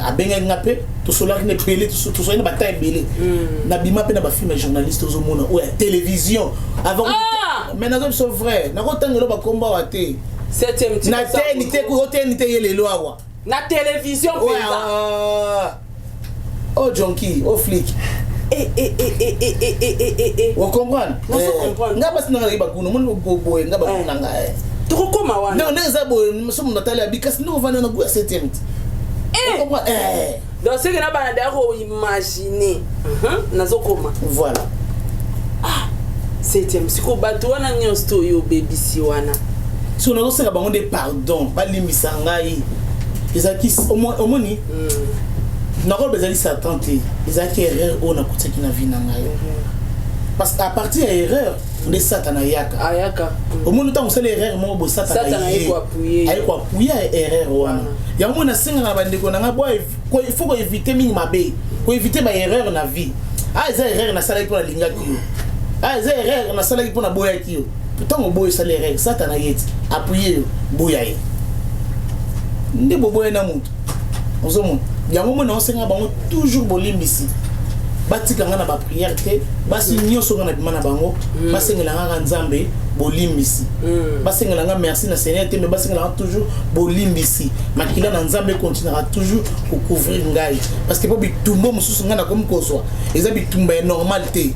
Speaker 2: Abengaki nga mpe, tosolaki na ebele, tosolaki na bata ebele. Nabima mpe na bafilme ya journaliste, ozomona oyo ya télévision avant.
Speaker 1: Ah!
Speaker 2: Mais nazo biso vrai, nakotangela bakombo awa te.
Speaker 1: Septième.
Speaker 2: Na teni te, oteni te, ye lelo awa.
Speaker 1: Na télévision mpenza?
Speaker 2: O jonki o flic.
Speaker 1: Eh, eh, eh, eh, eh, eh, eh, eh, eh, eh.
Speaker 2: Ocomprendre?
Speaker 1: Nazo comprendre.
Speaker 2: Nga basi nanga nayebi bakuna, omoni boye, nga bakuna nga.
Speaker 1: Tokokoma wana.
Speaker 2: Ndenge ndenge eza boye, so moto atali abi, kasi ndenge ovandi na gu ya septième te.
Speaker 1: Eh!
Speaker 2: Ocomprendre? Eh.
Speaker 1: Donc seke na bana daya koimagine, nazokoma.
Speaker 2: Voilà.
Speaker 1: Septième, sikoyo bato wana nyonso to oyo obebisi wana?
Speaker 2: So nazosenga bango nde pardon, balimbisa ngai. Ezalaki, omoni, nakoloba ezalaki Satan te, ezalaki erreur oyo nakutiaki na vie na ngai, parce que à partir ya erreur nde Satan ayaka.
Speaker 1: Ayaka.
Speaker 2: Omoni, ntango osala erreur moko boye, Satan
Speaker 1: Satan aye koappuyer.
Speaker 2: Aye koappuyer erreur wana. Yango moi nasengaka na bandeko na ngai, bo il faut koéviter mingi mabe, koéviter baerreur na vie. Ah, eza erreur nasalaki mpo nalingaki yo, ah, eza erreur nasalaki mpo naboyaki yo. Ntango oboyi, osala erreur, Satan aye ti appuyer yo, boya ye nde boboya na moto. Ozomona, yango moi naosenga bango toujours bolimbisi, batika nga na baprière te. Basi nyonso nga na bima na bango, basengela nga Nzambe bolimbisi. Basengela nga merci na Seigneur te, mais basengela nga toujours bolimbisi. Makila na Nzambe continuera toujours kocouvrir ngai, parce que mpo bitumba mosusu ngai nakomi kozwa eza bitumba ya normal te.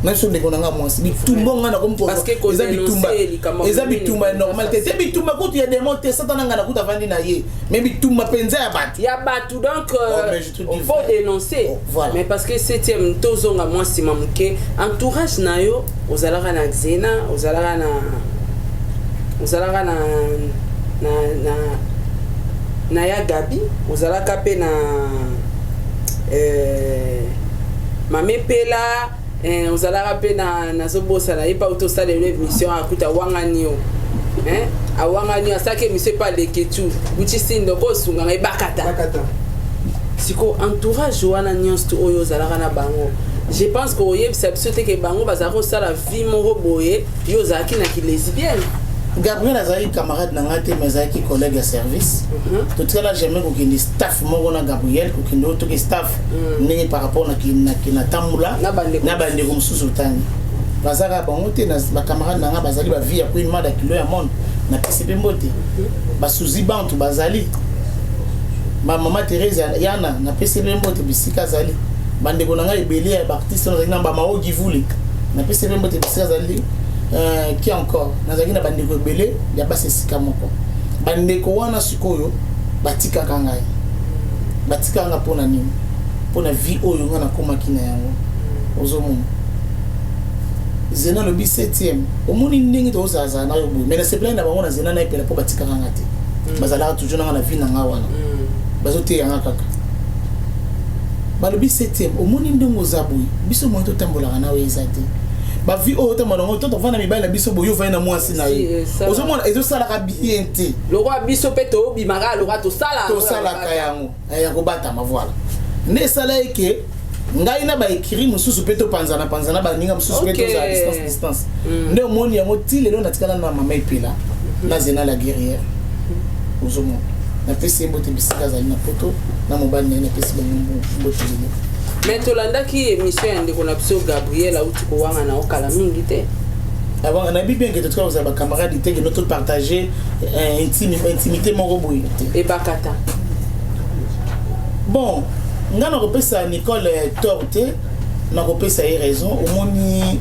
Speaker 2: Na biso, ndeko na nga mwasi, bitumba ngai nakomi kozwa
Speaker 1: Parce que
Speaker 2: eza bitumba,
Speaker 1: kodénoncer likambo
Speaker 2: eza
Speaker 1: monene
Speaker 2: bitumba ya normal te.
Speaker 1: mpenza.
Speaker 2: Te, bitumba kutu ya démon te, Satan na ngai nakuta avandi na ye, mais bitumba mpenza ya bato.
Speaker 1: Ya bato, donc
Speaker 2: Oh, mais je te dis
Speaker 1: faut
Speaker 2: vrai.
Speaker 1: dénoncer.
Speaker 2: Oh, voilà.
Speaker 1: Mais parce que septième, tozonga mwa nsima moke, entourage na yo, ozalaka na Xena, ozalaka na ya Gabi, ozalaka mpe na Mame Pela, ozalaka mpe na, nazobosana ye mpa tosalela émission, akuta awangani yo, hein? Awangani yo, asalaki émission epa Leketu Gucci Sindoko, osunganga ebakata.
Speaker 3: Bakata.
Speaker 1: Siko entourage wana nyonso tu oyo ozalaka na bango, je pense que oyebisa biso te ke bango bazalaka kosala vie moko boye, yo ozalaki na kilesbienne.
Speaker 2: Gabriel azalaki camarade na ngai te, mais azalaki collègue ya service. Totikala jamais kokende staff moko na Gabriel, kokende oyo toke staff ndenge par rapport na tambola.
Speaker 1: Na bandeko.
Speaker 2: Na bandeko mosusu otangi, bazalaka bango te na bacamarade na ngai. Bazali bavie ya Queen Mada, kilo ya monde, napesi mpe mbote. Basuzi bantu bazali, bamama Therese Yana, napesi mpe mbote bisika azali. Bandeko na ngai ebele ya baartiste, nazalaki na bamao Givule, napesi mpe mbote bisika azali. Qui encore? Nazalaki na bandeko ebele ya basi esika moko. Bandeko wana sikoyo batikaka ngai, batikaka nga mpona nini? Mpona vie oyo nga nakomaki na yango. Ozomona, Zena alobi septième, omoni ndenge tozalazala na yo boye, mais nasepelaki na bango na Zena na Epela, mpo batikaka nga te. Bazalaka toujours nanga na vie na nga wana, bazoteya nga kaka. Balobi septième, omoni ndenge oza boye, biso moye totambolaka na oyo eza te. Bavie oyo otambola nango, to tovanda mibali na biso boye, ovandi na mwasi na
Speaker 1: Si,
Speaker 2: ye, ozomona ezosalaka bien te.
Speaker 1: Lokwa biso mpe toobimaka, lokwa tosala.
Speaker 2: Tosalaka yango ya kobatama. Voilà nde esala eke ngai na baécrit mosusu mpe topanzana panzana, baninga mosusu mpe tozala distance distance. Nde omoni yango ti lelo natikala na mama Epela na Zena la guerrière. Ozomona, napesi ye mbote bisika azali na Poto na mobali na ye, napesi bango mbote lelo.
Speaker 1: Mais tolandaki émission ya ndeko na biso Gabriel, auti kowanga na okala mingi te.
Speaker 2: Avant, nayebi bien ke totikala kozala bacamarade te, keno topartage intimité moko boye te.
Speaker 1: Ebakata.
Speaker 2: Bon, nga nakopesa Nicole tort te, nakopesa ye raison. Omoni,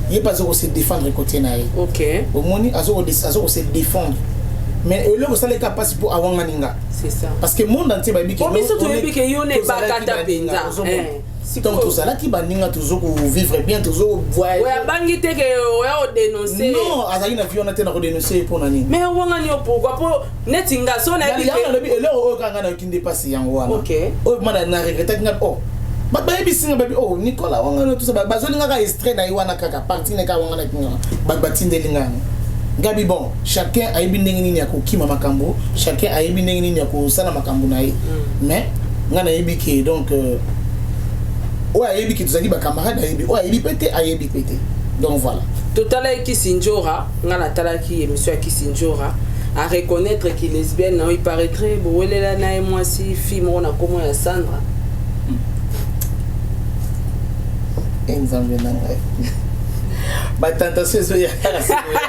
Speaker 2: ye mpe aza kose défendre côté na ye. Omoni, aza kose défendre, mais eloko esaleka mpasi mpo awangani nga.
Speaker 1: C'est ça.
Speaker 2: Parce que monde entier bayebi.
Speaker 1: Po biso toyebi ke yo na ebakata mpenza.
Speaker 2: Donc tozalaki baninga, tozo kovivre bien, tozo
Speaker 1: voyage. Abangi te ke oya kodénonce?
Speaker 2: Non, azalaki na vie wana te na kodénonce ye mpo na nini?
Speaker 1: Mais owangani yo pourquoi? Mpo neti nga so nayebi.
Speaker 2: Yango nalobi, eloko oyo kaka nga nayoki nde mpasi yango wana. Oyo ma na regrettaki nga, oh, bato bayebisi nga, babi: "Oh, Nicolas wangana." Tout ça, bazolingaka extrait na ye wana kaka parti na kaka wangana kinga, bato batindeli nga yango. Ngabi bon, chacun ayebi ndenge nini ya kokima makambo, chacun ayebi ndenge nini ya kosala makambo na ye. Mais nga nayebi ke donc oyo ayebi ke tozalaki bacamarade ayebi, oyo ayebi mpe te ayebi mpe te. Donc voilà.
Speaker 1: Totalaki Kisinjora, nga natalaki émission ya Kisinjora, à reconnaître ki lesbienne na yo. Il paraîtrait bowelela na ye mwasi, fille moko na kombo ya Sandra.
Speaker 2: E Nzambe na ngai, batentation ezoya kaka sikoyo.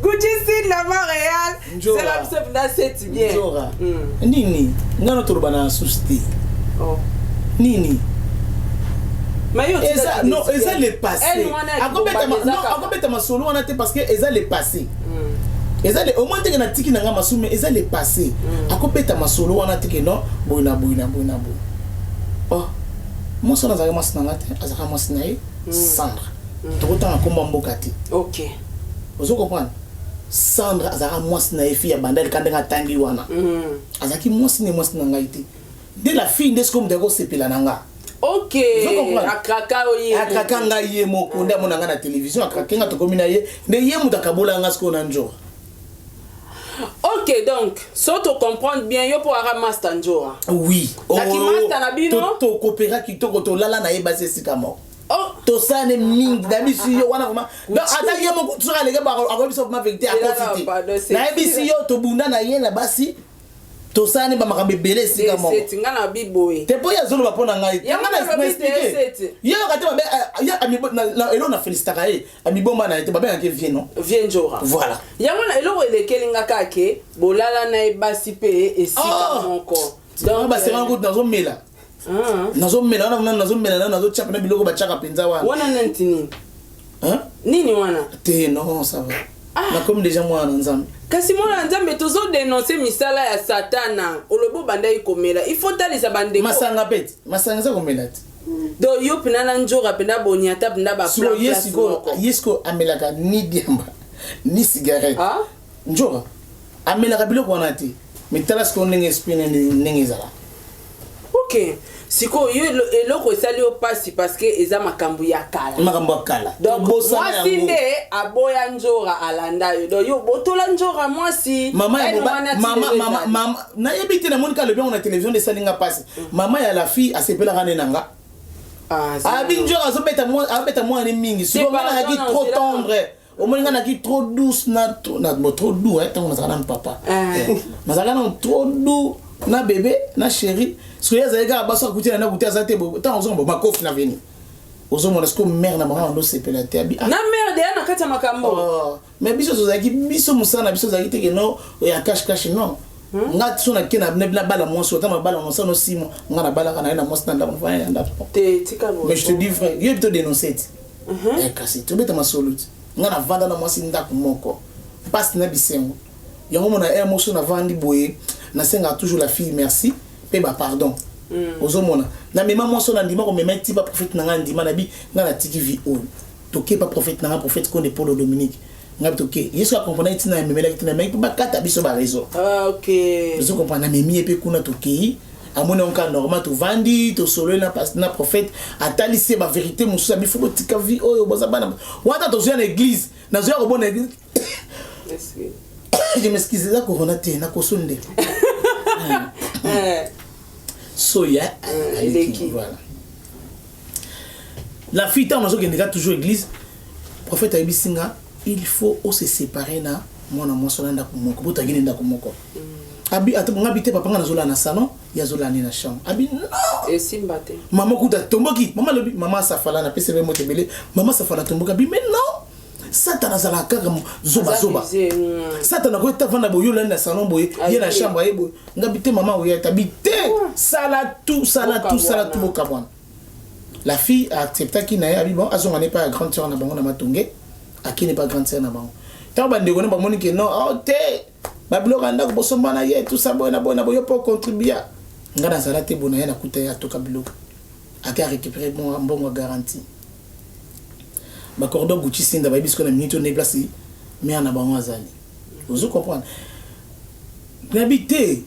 Speaker 1: Gucci Sin na Montréal.
Speaker 2: Njora.
Speaker 1: Zela biso mpenza seti bien.
Speaker 2: Nzora. Nini nga na toloba na susu te?
Speaker 1: Oh.
Speaker 2: Nini?
Speaker 1: Mais yo
Speaker 2: eza, non, eza le passé.
Speaker 1: Elle wana ya
Speaker 2: Akobeta
Speaker 1: kobomba
Speaker 2: non,
Speaker 1: eza kaka.
Speaker 2: Akobeta masolo wana te, parce que eza le passé. Eza le au moins teke natiki na nga masumu, mais eza le passé. Akobeta masolo wana teke non, boye na boye na boye na boye. Oh, mwasi wana azalaki mwasi na nga te, azalaka mwasi na ye Sandra. Tokotanga nkombo ya mboka te. Ozo comprendre? Sandra azalaka mwasi na ye, fille ya Bandali, ka ndenge atangi wana. Azalaki mwasi ne, mwasi na ngai te. Nde la fille nde sikoyo moto akosepela na nga. Ozo comprendre?
Speaker 1: Akraka oye.
Speaker 2: Akraka ngai ye moko, nde amona ngai na télévision, akrake nga, tokomi na ye, nde ye moto akabola nga sikoyo na Njora.
Speaker 1: Ok, donc so to comprendre bien, yo mpo aka master Njora.
Speaker 2: Oui.
Speaker 1: Naki master na bino?
Speaker 2: Tokopera kitoko, tolala na ye basi esika moko.
Speaker 1: Oh.
Speaker 2: Tosala ne mingi na biso yo wana vraiment. Donc ata ye moko soki aleke, akoyebi biso vraiment vérité, akosi
Speaker 1: Pardon,
Speaker 2: te. Nayebisi yo, tobunda na ye na basi, tosala ne bamakambo ebele esika moko.
Speaker 1: Seti nga na biboye.
Speaker 2: Te, mpo ye azoloba mpo na ngai te.
Speaker 1: Yango
Speaker 2: Nga
Speaker 1: nalobi te,
Speaker 2: expliquer.
Speaker 1: Seti.
Speaker 2: Ye yoka te, eloko na félicitaka ye, amibomba na ye te, babengaki vie, non?
Speaker 1: Vie Njora.
Speaker 2: Voilà.
Speaker 1: Yango na eloko elekeli nga kaka ke bolala na ye basi mpe esika
Speaker 2: Oh!
Speaker 1: moko.
Speaker 2: Donc basengana kutu, nazomela.
Speaker 1: Ah.
Speaker 2: Nazomela wana, nazomela nano, nazotia pena biloko batiaka mpenza wana.
Speaker 1: Wana neti nini?
Speaker 2: Hein?
Speaker 1: Nini wana?
Speaker 2: Te, non, ça va, nakomi déjà mwana na Nzambe.
Speaker 1: Kasi mwana na Nzambe, tozodénonce misala ya Satana. Olobi obandaki komela, il faut talisa bandeko.
Speaker 2: Masanga pe te, masanga eza komela te.
Speaker 1: Donc yo mpena na Njora mpena boniata mpena.
Speaker 2: Sikoyo ye
Speaker 1: Baplan.
Speaker 2: Sikoyo ye sikoyo amelaka ni diamba ni cigarette.
Speaker 1: Ah?
Speaker 2: Njoka amelaka biloko wana te, mais tala sikoyo ndenge esprit ndenge ezala.
Speaker 1: Ok, sikoyo yo eloko esali yo mpasi parce que eza makambo ya kala.
Speaker 2: Makambo ya kala.
Speaker 1: Donc
Speaker 2: Tobosana
Speaker 1: mwasi
Speaker 2: yango.
Speaker 1: nde aboya Njora, alanda yo, donc yo botola Njora mwasi.
Speaker 2: Mama ya
Speaker 1: Ene wana ti
Speaker 2: mama
Speaker 1: lelo
Speaker 2: mama
Speaker 1: ezali.
Speaker 2: Mama nayebi te, namoni kaka alobi yango na télévision, nde esalinga mpasi. Mama ya la fille asepelaka nde na nga.
Speaker 1: Ah,
Speaker 2: Abi Njora azobeta mwana mingi. Sikoyo nga nazalaki
Speaker 1: pardon,
Speaker 2: trop
Speaker 1: nzela.
Speaker 2: tendre, omoni nga nazalaki trop douce na bon, trop doux, hein, ntango nazalaka nanu papa.
Speaker 1: Eh.
Speaker 2: Nazalaka nanu trop doux na bébé na chéri. Sikoyo ye azalaki kaka baso akuti na ndako te, aza te boye. Ntango ozonga bo makofi na veni, ozomona sikoyo mare na bango ando osepela te, abi ah,
Speaker 1: Na merde ya na kati ya makambo.
Speaker 2: Oh, mais biso tozalaki, biso mosala na biso ozalaki te ke no ya cache cache, non. Nga so nake na bala mwasi, ota mabala mwasi no 6 mois, nga nabalaka na ye na mwasi na ndako, nafanya na ndako.
Speaker 1: Te, tika boye.
Speaker 2: Mais je te dis vrai, yo to dénoncer ti. Eh, kasi tobeta masolo ti nga navanda na mwasi ndako moko, mpasi na bisengo. Yango mona aire moso navandi boye, nasengaka toujours la fille merci mpe bapardon. Ozomona, namema mwasi oyo, nandima komema ti ba prophète na ngai, ndima nabi ngai natiki vie oyo, toke pa prophète na ngai, prophète Konde Polo Dominique. Ngai toke, ye soki akomprendre ntina ememelaki ntina ememaki mpo bakata biso baréseau.
Speaker 1: Ah, ok.
Speaker 2: Ozo comprendre? Namemi ye mpe kuna, tokei, amoni yango kaka normal, tovandi, tosololi na prophète, atalisi ye bavérité mosusu, abi fo botika vie oyo, boza bana wana. Tozoya na église, nazoya kobona église. Je m'excuse, eza corona te, nakoso nde. Soya
Speaker 1: eleki.
Speaker 2: Voilà, la fille, ntango nazokende ka toujours église, prophète ayebisi nga: il faut ose séparer na mwana mwasi wana, ndako moko botangini, ndako moko. Abi ata nga bi te, papa, nga nazolala na salon, ye azolala ne na chambre. Abi non.
Speaker 1: Esimba te.
Speaker 2: Mama kuta tomboki, mama alobi, mama Safala, napesi ye moto ebele, mama Safala tomboki, abi mais non, Satan azalaka kaka zobazoba. Satan akoki tavanda boye, yo olali na salon boye, ye na chambre aye boye. Nga bi te, mama oya tabi te, sala tout, sala tout, sala tout, bokabwana. La fille aacceptaki na ye, abi bon, azonga ne pa ya grande sœur na bango na Matonge. Akende pa grande sœur na bango. Ntango bandeko ne bamoni ke non, oh te, babiloko ya ndako bosomba na ye, tout ça boye na boye na boye, yo mpo contribua. Nga nazala te boye na ye, nakuta ye atoka biloko, ake arécupéré mbongo ya garantie, bacordon Gucci Sinda. Bayebi sikoyo na minute oyo nde place mare na bango azali. Ozo comprendre? Nayebi te,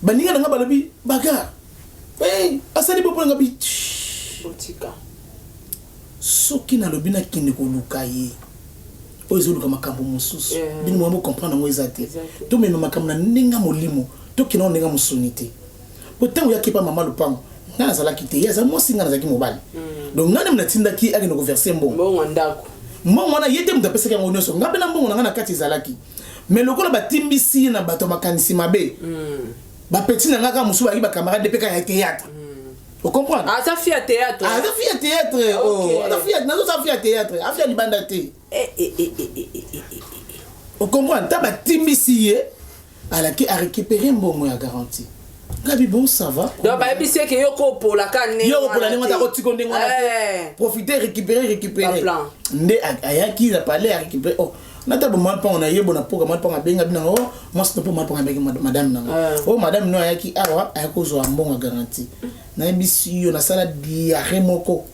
Speaker 2: baninga na nga balobi bagar, hey, asali bo mpona nga bi.
Speaker 1: Botika.
Speaker 2: Soki nalobi nakende koluka ye oyo, ezoluka makambo mosusu. Bino mwa bocomprendre yango eza te.
Speaker 1: Eza te.
Speaker 2: Tomema makambo na ndenge ya molimo, tokende yango ndenge ya mosuni te. Po ntango yaki epa mama lupango, ngai nazalaki te, ye aza mwasi, ngai nazalaki mobali. Donc ngai nde natindaki ye akende koverser mbongo.
Speaker 1: Mbongo ya ndako.
Speaker 2: Mbongo wana, ye te moto apesaki yango nyonso, ngai mpe na mbongo na ngai na kati ezalaki. Mais lokola batimbisi ye na bato ya makanisi mabe, bapeti na ngai kaka mosusu bayaki bacamarade mpe kaka ya théâtre, ocomprendre?
Speaker 1: Aza fille ya théâtre.
Speaker 2: Aza fille ya théâtre. Oh, aza fille, nazoza fille ya théâtre, afille ya libanda te.
Speaker 1: Eh, eh, eh, eh, eh, eh, eh, eh.
Speaker 2: Ocomprendre? Ta batimbisi ye, alaki arécupéré mbongo ya garantie. Ngabi bon, ça va.
Speaker 1: Donc bayebisi eke yo kopolaka ndenge
Speaker 2: Yo kopola ndenge
Speaker 1: wana
Speaker 2: wana,
Speaker 1: te.
Speaker 2: kotika ndenge wana te. Profiter, récupérer, récupérer.
Speaker 1: Baplan.
Speaker 2: Nde ayaki na palais, arécupérer. Oh, nata bo mwa mpango na ye bo na poka mwa mpango, abenga bino oh mwasi to mpo mwa mpango abengaki madame nanga. Oh, madame no ayaki awa, ayaki kozwa mbongo ya garantie. Nayebisi yo, nasala diarrhée moko.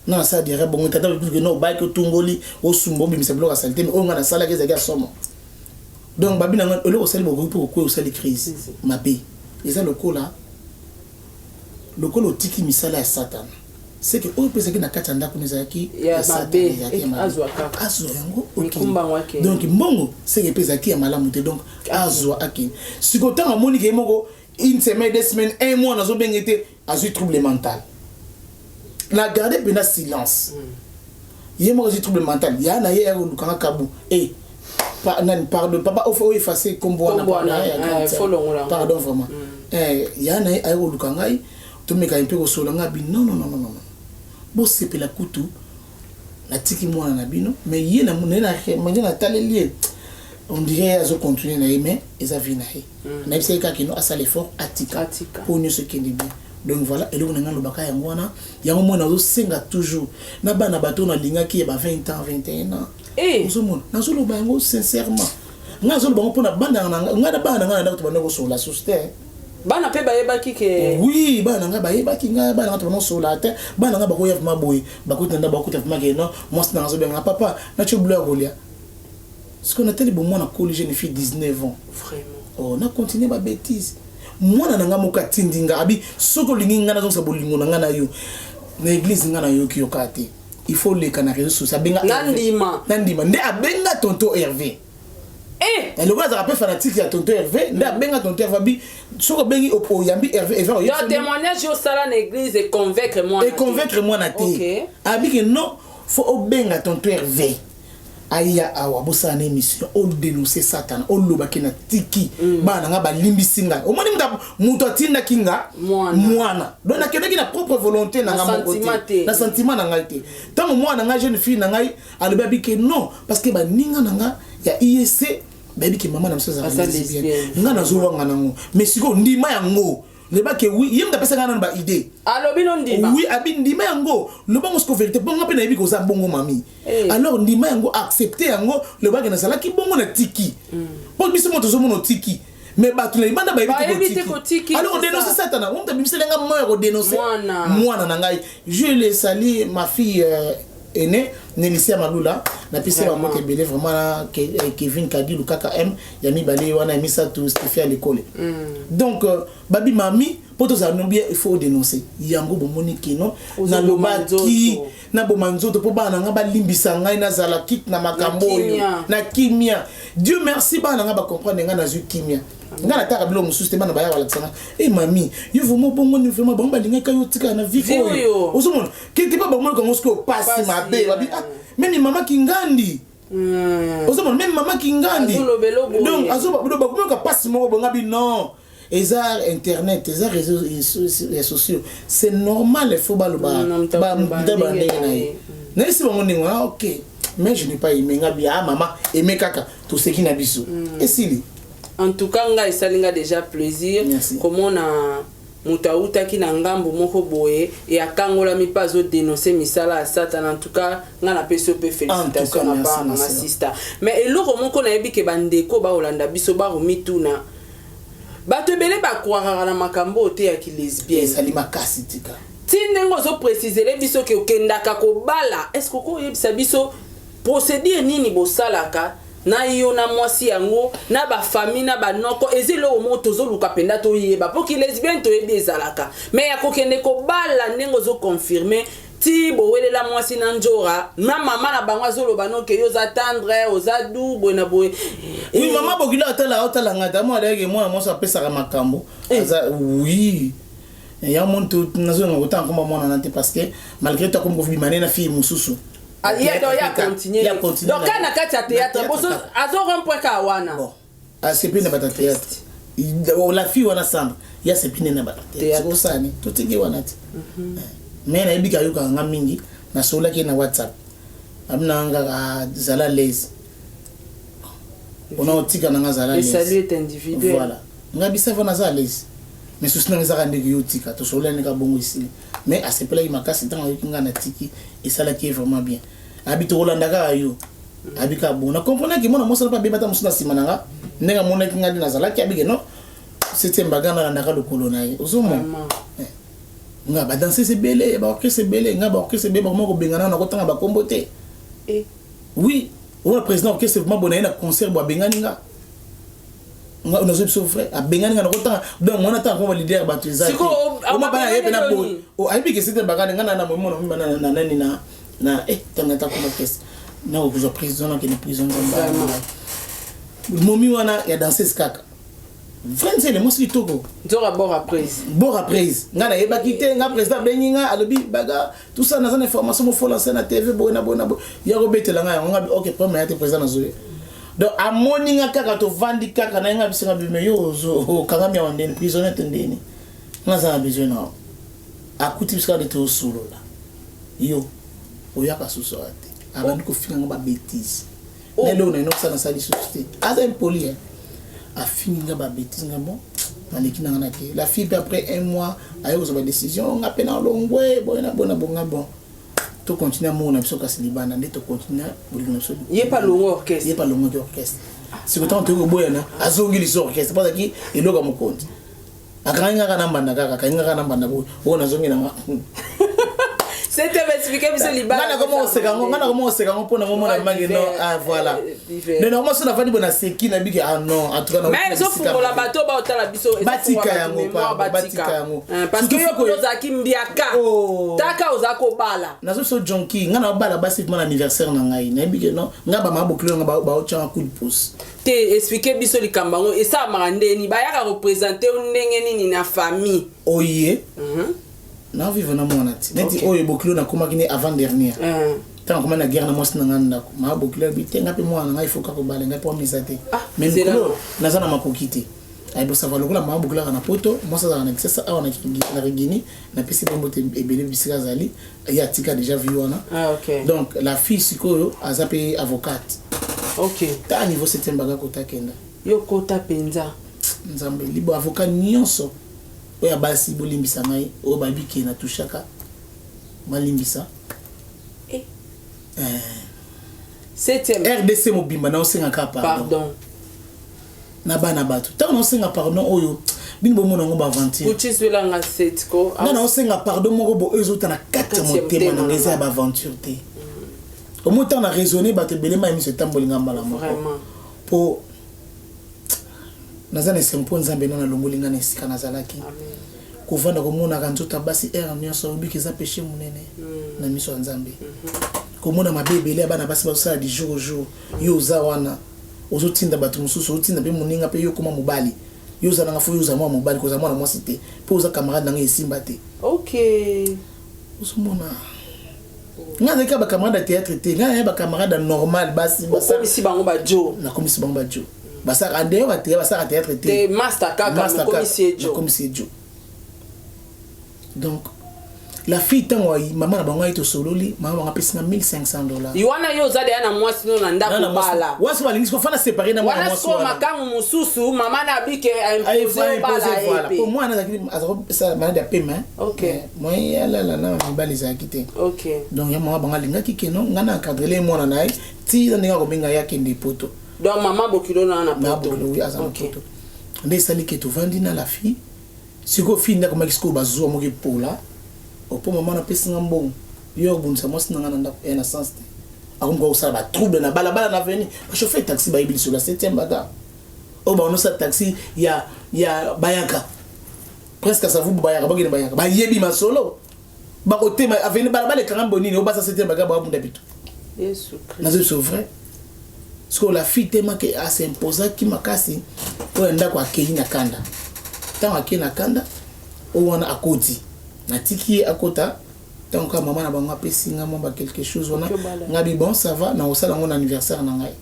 Speaker 2: Nga nasala diarrhée bongo tata ke no obaki, otungoli, osumba, obimisa biloko ya saleté, mais oyo nga nasalaki ezalaki ya somo. Donc babi na nga, eloko osali, bokoki mpe kokwea, osali crise mabe. Eza lokola otiki misala ya Satana, c'est que oyo mpe ezalaki na kati ya ndako ezalaki
Speaker 1: ya mabe, azwa kaka.
Speaker 2: Azwa yango.
Speaker 1: Mikumba yango, akende.
Speaker 2: Donc mbongo seke mpe ezalaki ya malamu te, donc azwa, akende. Sikoyo ntango amoni ke ye moko, une semaine, 2 semaines, un mois, nazobenge te, azwi trouble mental. Na garde mpena silence. Ye moko azwi trouble mental ya na ye, ya kolukanga kabu e nani, pardon papa, oyo efface kombo wana.
Speaker 1: Kombo wana,
Speaker 2: pardon, ya grande sœur.
Speaker 1: Faut longola yango.
Speaker 2: Pardon vraiment. Ya na ye aye koluka ngai, tomeka mpe kosola. Ngai abi: "Non, non, non, non, non, bosepela kutu, natiki mwana na bino." Mais ye na nataleli ye, on dirait azocontinue na ye, mais eza vie na ye. Nayebisaki kaka kino asala effort, atika.
Speaker 1: Atika.
Speaker 2: Mpo nyonso ekende bien. Donc voilà, eloko na ngai alobaka yango wana. Yango mwana azosenga toujours na bana bato oyo nalingaki ya ba 20 ans, 21 ans. Ozomona, nazoloba yango sincèrement, ngai azoloba yango mpona bana na ngai. Na bana na ngai na ndako, tobanda kosola susu te.
Speaker 1: Bana mpe bayebaki ke?
Speaker 2: Oui, bana na ngai bayebaki. Ngai, bana na ngai, tobanda kosola te. Bana na ngai bakoya vraiment boye, bakoti na ndako, bakuta vraiment ke non, mwasi na ngai azobenga: "Papa, natie bilo ya kolia." Sikoyo natali bo mwana koli, jeune fille, 19 ans.
Speaker 1: Vraiment.
Speaker 2: Oh, na continue babêtises. Mwana na ngai moko atindi nga, abi: "Soki olingi ngai nazongisa bolingo na ngai na yo na église, ngai nayoki yo kaka te, il faut leka na réseau social." Abenga.
Speaker 1: Nandima.
Speaker 2: Nandima nde abenga tonton Hervé. Eloko azalaka mpe fanatique ya tonton Hervé, nde abenga tonton Hervé, abi: "Soki obengi, oyambi Hervé, Hervé
Speaker 1: Yo témoignage osala na église econvaincre mwana te.
Speaker 2: Econvaincre mwana te. Abi ke non, faut obenga tonton Hervé, aya awa, bosala na émission, odénonce Satana, olobaki na tiki bana na nga, balimbisi ngai. Omoni, moto atindaki nga.
Speaker 1: Mwana.
Speaker 2: Mwana. Donc nakendaki na propre volonté na
Speaker 1: Na
Speaker 2: nga moko
Speaker 1: sentiment
Speaker 2: te.
Speaker 1: te.
Speaker 2: Na sentiment na ngai te. Ntango mwana na ngai, jeune fille na ngai, alobi, abi ke non, parce que baninga na nga ya IEC bayebi ke mama na biso azalaka
Speaker 1: Aza
Speaker 2: lesbienne.
Speaker 1: lesbienne.
Speaker 2: Nga nazowanga nango, mais sikoyo ndima yango, lebake oui, ye moto apesaka nano baidée.
Speaker 1: Alobi no ndima.
Speaker 2: Oui, abi: "Ndima yango, lobango siko vérité bongo mpe nayebi koza bongo, mami." Alors ndima yango, accepte yango, lobaki nazalaki bongo na tiki, mpo biso mo tozomona otiki, mais bato na libanda bayebi.
Speaker 1: Bayebi te kotiki,
Speaker 2: Alors
Speaker 1: c'est
Speaker 2: odénonce
Speaker 1: ça.
Speaker 2: Satana omutu abimiselenga moyo ya kodénonce.
Speaker 1: Mwana.
Speaker 2: Mwana na ngai, je le sali, ma fille aînée Nelisia Malula, napesi
Speaker 1: Vraiment.
Speaker 2: bamoto ebele vraiment na Kevin Kadilu kaka m ya mibale wana, ya misato Stephe ya lekole. Donc babi: "Mami, mpo tozala no bien, il faut odénoncer yango." Bomoni kino
Speaker 1: Ozoboma
Speaker 2: nalobaki
Speaker 1: nzoto.
Speaker 2: Naboma nzoto mpo bana na ngai balimbisa ngai, nazala kite na makambo
Speaker 1: Na
Speaker 2: oyo.
Speaker 1: kimia.
Speaker 2: Na kimia. Dieu merci, bana na ngai bacomprendre ngai, nazwi kimia. Ngai nataka biloko mosusu te. Bana baya balakisa ngai: "E mami, yo vraiment bongo, vraiment bango balingaki yo otikala na vie
Speaker 1: Vie
Speaker 2: oyo."
Speaker 1: oyo.
Speaker 2: Ozomona quelque part bamonaka yango sikoyo pasi.
Speaker 1: Pasi,
Speaker 2: Mabe babi: "Ah, même mama Kingandi." Ozomona, même mama Kingandi.
Speaker 1: Azolobela boye.
Speaker 2: Donc bakomoyoka pasi moko bonga bi. Non, eza internet, eza réseau ya sociaux, c'est normal, il faut baloba.
Speaker 1: Moto akoloba
Speaker 2: Ba
Speaker 1: ndenge
Speaker 2: ndenge na
Speaker 1: na
Speaker 2: ye.
Speaker 1: ye.
Speaker 2: Nayesi bango ndenge wana, ok, mais je n'ai pas aimé. Nga bi: "Ah mama, aimé kaka." Toseki na biso, esili.
Speaker 1: En tout cas, ngai esali nga déjà plaisir
Speaker 2: Merci.
Speaker 1: komona moto awutaki na ngambo moko boye e akangolami mpe azodénonce misala ya Satana. En tout cas, ngai napesi yo mpe félicitation na
Speaker 2: Merci,
Speaker 1: part na nga,
Speaker 2: merci.
Speaker 1: sista. Mais eloko moko nayebi ke bandeko bakolanda biso, bakomituna, bato ebele bakwakaka na makambo oyo te ya kilesbienne.
Speaker 2: Ezali makasi, tika.
Speaker 1: Ti ndenge ozoprécisele biso ke okendaka kobala, est ce que okoyebisa biso procédure nini bosalaka na yo na mwasi yango, na bafamille, na banoko? Eza eloko moko tozoluka mpenza toyeba, mpo kilesbienne toyebi ezalaka, mais ya kokende kobala, ndenge ozoconfirme ti bowelela mwasi na njora na mama na bango, azoloba noke yo oza tendre, oza du boye na boye.
Speaker 2: Oui, mama bokilo atala, otala ngai ta mwana ayeke, mwana mwasi apesaka makambo. Aza, oui, ya muntu nazonga kotanga komba mwana na te, parce que malgré tout akomi kobima ne na fille mosusu.
Speaker 1: Ah, ye donc ye acontinue.
Speaker 2: Ye acontinue.
Speaker 1: Donc kaka na kati ya théâtre boso azo rompre kaka wana.
Speaker 2: Bon, asepi na bato ya théâtre. La fille wana Sandra, ye asepi nde na bato ya théâtre. Osani totiki wana te, mais nayebi ka ayokaka nga mingi. Nasololaki ye na WhatsApp, abi na nga kaka: "Zala l'aise, ona otika na nga, zala
Speaker 1: Le
Speaker 2: l'aise."
Speaker 1: salut est individuel.
Speaker 2: Voilà, nga bisa va, naza à l'aise, mais souci nanga ezaka ndenge yo otika. Tosololani kaka bongo, esili. Mais asepelaki makasi ntango ayoki nga natiki, esalaki ye vraiment bien. Abi tokolanda kaka yo, abi kaka bongo. Nakomprenaki mwana mwasi mpe abebata mosusu na nsima na nga, ndenge amonaki nga nde nazalaki, abike non, septième baga nalandaka lokolo na ye, ozomona.
Speaker 1: Vraiment.
Speaker 2: Nga badanseuse ebele, baorchestre ebele, nga baorchestre ebele bakoma kobengana, na kotanga bakombo te. Oui, oyo président orchestre vraiment bona ye na concert bo abengani nga. Nga nazo biso vrai, abengani nga na kotanga. Donc mwana tanga koma leader bato eza te. Oma bana ye pena boye. O ayebi ke c'était bagane nga na na momo na na nani na na tanga ta koma orchestre. Na kozwa président na kende prison nzamba. Momi wana ya danseuse kaka. Vrai nzele mwasi kitoko.
Speaker 1: Nzoka bora prise.
Speaker 2: Bora prise. Nga nayebaki te, nga président abengi nga, alobi baga tout ça naza na information mofola se na TV boye na boye na boye. Ya kobetela nga yango nga OK problème ya te président nazoye. Donc amoni nga kaka tovandi kaka na nga biso nga bime yo ozo okangami awa ndeni prisonnier te ndeni. Nga naza na besoin na yo. Akuti biso kaka nde tosolola. Yo oyaka susu awa te. Abandi kofinga nga ba bêtises. Na eloko na ino osala nasala lisusu te. Aza impoli hein. Afingi nga ba bêtises nga bon naleki na nga na ke. La fille pe après un mois aye kozwa ba décision nga pe na longwe boye na boye na bonga bon. To continue amour na biso kasi libanda nde to continue bolingo na biso.
Speaker 1: Ye pa longo orchestre.
Speaker 2: Ye pa longo orchestre. Sikoyo ntango toyei koboyana azongi lisusu orchestre mpo azalaki eloko ya mokonzi. Akangi nga kaka na mbanda kaka, akangi nga kaka na mbanda boye. Oyo nazongi na nga.
Speaker 1: C'était expliquer biso libala.
Speaker 2: Nga nakoma koseka yango, nga nakoma koseka yango mpo na momona mangi non, ah voilà. Mais normalement so nafandi boye naseki na biki ah non, en tout cas na
Speaker 1: Mais ezofungola bato baotala biso,
Speaker 2: batika yango, pardon, batika yango.
Speaker 1: Parce que yo kuna ozalaki mbiaka. Taka oza kobala.
Speaker 2: Nazo so jonki, nga na bala basi vraiment na anniversaire na ngai. Nayebi ke non, nga ba mama bokilo nga ba baotia coup de pouce.
Speaker 1: Te expliquer biso likambo yango esalamaka ndeni, bayaka kopresente yo ndenge nini na famille?
Speaker 2: Oye. Na vivre na mwana ti. Neti oyo bokilo nakomaki ne avant dernière. Ntango nakomaki na guerre na mwasi na ngai ndako. Mama bokilo abi te nga mpe mwana na ngai faut kaka kobala ngai mpo amisa te. Mais mikolo naza na makoki te. Ayi bosava lokola mama bokilo azalaka na poto, mwasi azalaka na Kisasa awa na Rigini, napesi ye mbote ebele bisika azali, ye atika déjà vie wana. Donc la fille sikoyo aza mpe avocate. Ta niveau 7e baga kota kenda.
Speaker 1: Yo kota penza.
Speaker 2: Nzambe libo avocat nyonso oyo ya basi bolimbisa ngai oyo bayebi ke na touchaka balimbisa.
Speaker 1: Septième.
Speaker 2: RDC mobimba na osenga kaka pardon.
Speaker 1: Pardon.
Speaker 2: Na bana bato. Tango na osenga pardon oyo bino bomona yango ba aventure.
Speaker 1: Kuchi zwela nga set ko.
Speaker 2: Nga na osenga pardon moko bo oyo ezota na kati ya motema na ngai eza ya ba aventure te. Omoni ntango na raisonner bato ebele mayi miso etamboli nga mbala moko.
Speaker 1: Vraiment.
Speaker 2: Po naza na esengo mpo Nzambe nanu alongoli nga na esika nazalaki. Kovanda komonaka nzoto ya basi heure nyonso oyebi ke eza peche monene na miso ya Nzambe. Komona mabe ebele ya bana basi bazosala du jour au jour, yo oza wana ozotinda bato mosusu, ozotinda mpe moninga mpe yo okoma mobali. Yo oza nanga fo yo ozala mwana mobali, kozala mwana mwasi te mpo oza camarade na ngai esimba te. Ozomona nga azalaki kaka ba camarade ya théâtre te, nga naya ba camarade ya normal basi
Speaker 1: okomisi bango ba jo.
Speaker 2: Nakomisi bango ba jo. Basaka en dehors ya théâtre, basaka théâtre te.
Speaker 1: Te master kaka okomisi ye jo.
Speaker 2: Nakomisi ye jo. Donc la fille ntango mama na bango aye tosololi, mama bango apesi nga 1500 $.
Speaker 1: Wana yo oza deya na mwasi no na ndako bala.
Speaker 2: Wasi balingi siko fana séparer na mwana
Speaker 1: Wana
Speaker 2: mwasi
Speaker 1: siko
Speaker 2: wana.
Speaker 1: makangu mosusu mama na abike a imposer bala ye
Speaker 2: Voilà.
Speaker 1: pe.
Speaker 2: Po mwana azalaki azakosala malade ya pema. Moyen ya alala na mibali ezalaki te. Donc ya mama bango alingaki ke non, nga na encadrer ye mwana na ye ti na ndenge akobenga ye akende poto.
Speaker 1: Donc mama bokilo na na
Speaker 2: Mama
Speaker 1: poto.
Speaker 2: bokilo, oui, aza na poto. Nde esali ke tovandi na la fille. Sikoyo fille nde akomaki sikoyo bazuwa moko epola. Opo mama napesi nga mbongo. Yo obundisa mwasi na nga na ndako ya na sens te. Akomi kosala ba trouble na balabala na avenue. Ba chauffeur taxi bayebi lisolo ya 7e bagarre. Oyo baonosa taxi ya bayaka. Presque ça vous bayaka bakende bayaka. Bayebi masolo. Bakotema avenue balabala ekanga mbonini oyo basa 7e bagarre babunda bitu.
Speaker 1: Yesu Christ.
Speaker 2: Nazo biso vrai. Sikoyo la fille tema ke a s'imposaki makasi oyo ndako akei na kanda. Tango akei na kanda oyo wana akoti. Natiki ye akota. Tango kaka mama na bango apesi nga mwa ba quelque chose wana, nga bi bon ça va, na kosala yango na anniversaire na ngai.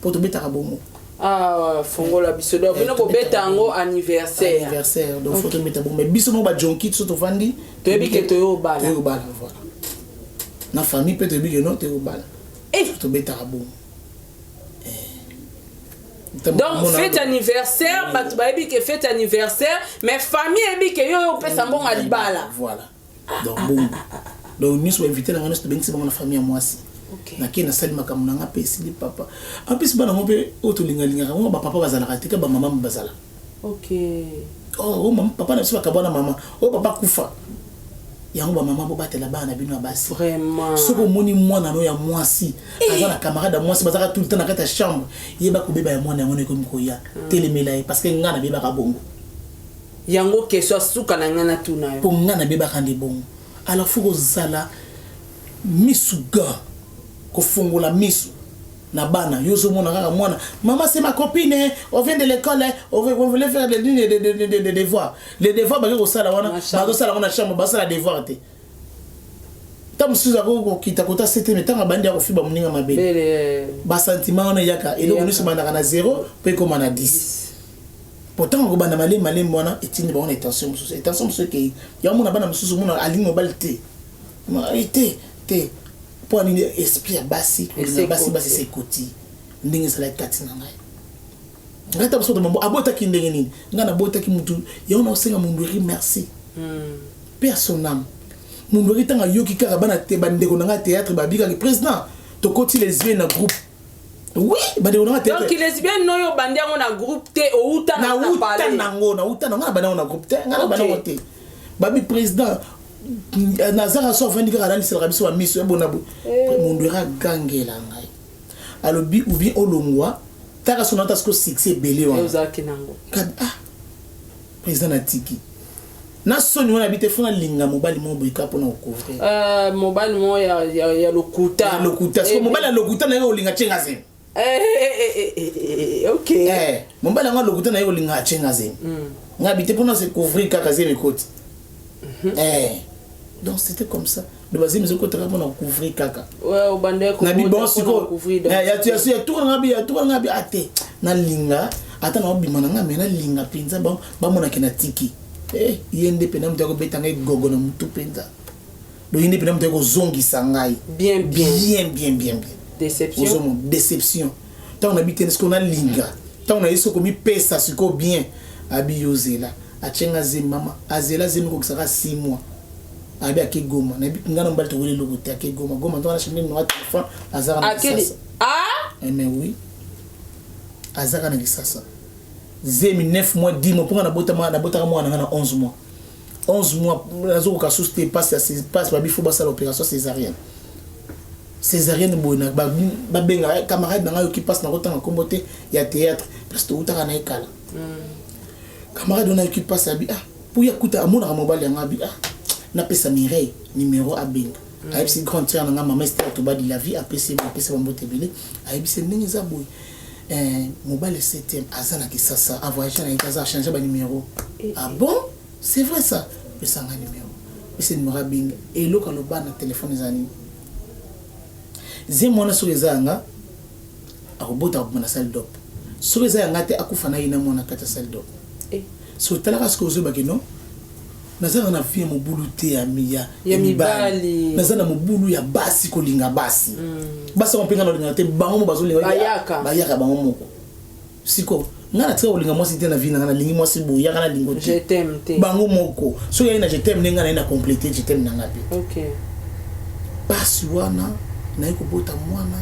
Speaker 2: Po tobetaka bongo.
Speaker 1: Ah, fongola biso. Donc, bino bobeta yango anniversaire.
Speaker 2: Anniversaire. Donc, faut tobeta bongo. Mais biso moko ba jonki so tovandi,
Speaker 1: Toyebi ke toyo bala.
Speaker 2: Toyo bala, voilà. Na famille pe toyebi ke non, toyo bala. Tobetaka bongo.
Speaker 1: Donc, fête anniversaire, bato bayebi ke fête anniversaire, mais famille yebi ke yo yo opesa mbongo ya libala.
Speaker 2: Voilà. Donc bongo. Donc nyonso ba invité na nga nyonso tobengisi bango na famille ya mwasi. Nakei nasali makambo na nga mpe esili papa. En plus bana ngo mpe oyo tolingalingaka ngo ba papa bazalaka te, ka ba mama bazala. Oh, oh, mama, papa na biso bakabwana mama. Oh, papa kufa. Yango bamama, bobatela bana na bino ya basi.
Speaker 1: Vraiment.
Speaker 2: Soki omoni mwana no ya mwasi aza na camarade ya mwasi, bazalaka tout le temps na kati ya chambre, yeba kobeba ya mwana yango ekomi koya. Telemela ye, parce que nga nabebaka bongo.
Speaker 1: Yango question asuka na ngai natuna yo.
Speaker 2: Mpo nga nabebaka nde bongo. Alors faut kozala misu ga kofongola misu na bana. Yo ozomona kaka mwana: "Maman, c'est ma copine, on vient de l'école, on voulait faire des devoirs." Les devoirs bake kosala wana, bazosala yango na chambre, basala devoir te. Ta mosusu akokokita kota se te, me ntango abandi ya kofiba moninga mabe, basentiment wana eyaka. Eloko nyonso ebandaka na 0 mpo ekóma na 10. Pourtant akobanda malembe malembe wana, etindi bango na intention mosusu, intention mosusu ekei. Yango mona bana mosusu, mona alingi mobali te, te te. Mpo anini? Esprit ya basi, kolinga basi, basi ese ekoti ndenge ezalaki kati na ngai. Ngai ta mosusu mambo abotaki ndenge nini? Ngai nabotaki mutu yango. Naosenga Mundweri merci, mpe à son âme. Mundweri, ntango ayoki kaka bana te, bandeko na ngai théâtre babikaki: "Président, tokoti lesbienne na groupe." Oui, bandeko na ngai.
Speaker 1: Donc lesbienne oyo obandi yango na groupe te, outa?
Speaker 2: Nauta nango, nauta nango na bandi yango na groupe te. Ngai na bandi yango te. Babi: "Président, nazaka so afandi kaka, alaliselaka biso bamiso ebona boye." Mundweri agangela ngai, alobi: "Ou bien olongwa taka so nata siko succès ebele wana." Ah, président, natiki na soni wana bi te. Fo nalinga mobali moko boye kaka mpona kocouvrir.
Speaker 1: Mobali moko ya lokuta.
Speaker 2: Ya lokuta. Siko mobali ya lokuta naye kolinga tyenga zemi. Mobali yango lokuta naye kolinga atyenga zemi. Ngai bi te, mpona se couvrir kaka, zemi ekoti. Donc c'était comme ça. Do bazemi ezokotaka mpona kocouvrir kaka.
Speaker 1: Na
Speaker 2: bi bon, sikoyo ya tour nanga bi, ya tour nanga bi ate nalinga ata na obima na nga, me nalinga mpenza bamonake na tiki. Ye nde mpena moto akobeta ngai gogo na motu mpenza. Do ye nde mpena moto akozongisa ngai.
Speaker 1: Bien.
Speaker 2: Bien, bien, bien, bien.
Speaker 1: Déception.
Speaker 2: Ozomona déception ntango nabi te, sikoyo nalinga, ntango naye soki komipesa sikoyo bien, abi yozela atyenga zemi. Mama azela zemi kokisaka 6 mois, abi ake Goma. Nayebi nga na mobali tokoli eloko te. Ake Goma, Goma ntongo nachange numéro ya téléphone, azaka na Kisasa. Mais oui, azaka na Kisasa, zemi 9 mois, 10 mois. Mponga nabotaka mwana nanga na 11 mois. 11 mois nazokoka susu te, pasi pasi. Babi fo basala opération césarienne. Césarienne boye, babenga camarade na ngai, oki mpasi, nakotanga nkombo te, ya théâtre, place toutaka na ye kala. Camarade wana ayoki mpasi, abi: "Ah," po ye akuta amonaka mobali yango, abi: "Ah, napesa Mireille numéro, abenga." Ayebisi grande sœur na nga, mama Ester Tobadi la vie, apesi, apesi bambote ebele. Ayebisi ndenge eza boye, mobali septième aza na Kisasa, avoyage na ye te, aza achange banuméro. "Ah bon, c'est vrai ça? Pesanga numéro." Pesa numéro, abenga. Eloko aloba na telefone eza nini? Zemi wana soki eza yanga, akobota, akobima na salle d'op. Soki eza yanga te, akufa na ye na mwana kati ya salle d'op. So otalaka soki ozoyebaki no, nazalaka na vie ya mobulu te ya
Speaker 1: Ya mibali.
Speaker 2: Naza na mobulu ya basi, kolinga basi. Basi yango mpe nga naolingaka te, bango mo bazolinga.
Speaker 1: Bayaka.
Speaker 2: Bayaka bango moko. Siko nga natika kolinga mwasi te na vie na nga. Nalingi mwasi boye, yaka nalingo
Speaker 1: Je
Speaker 2: te.
Speaker 1: t'aime te.
Speaker 2: Bango moko soki aye na je t'aime, ndenge nga naye na complete je t'aime na nga mpe. Pasi wana, naye kobota mwana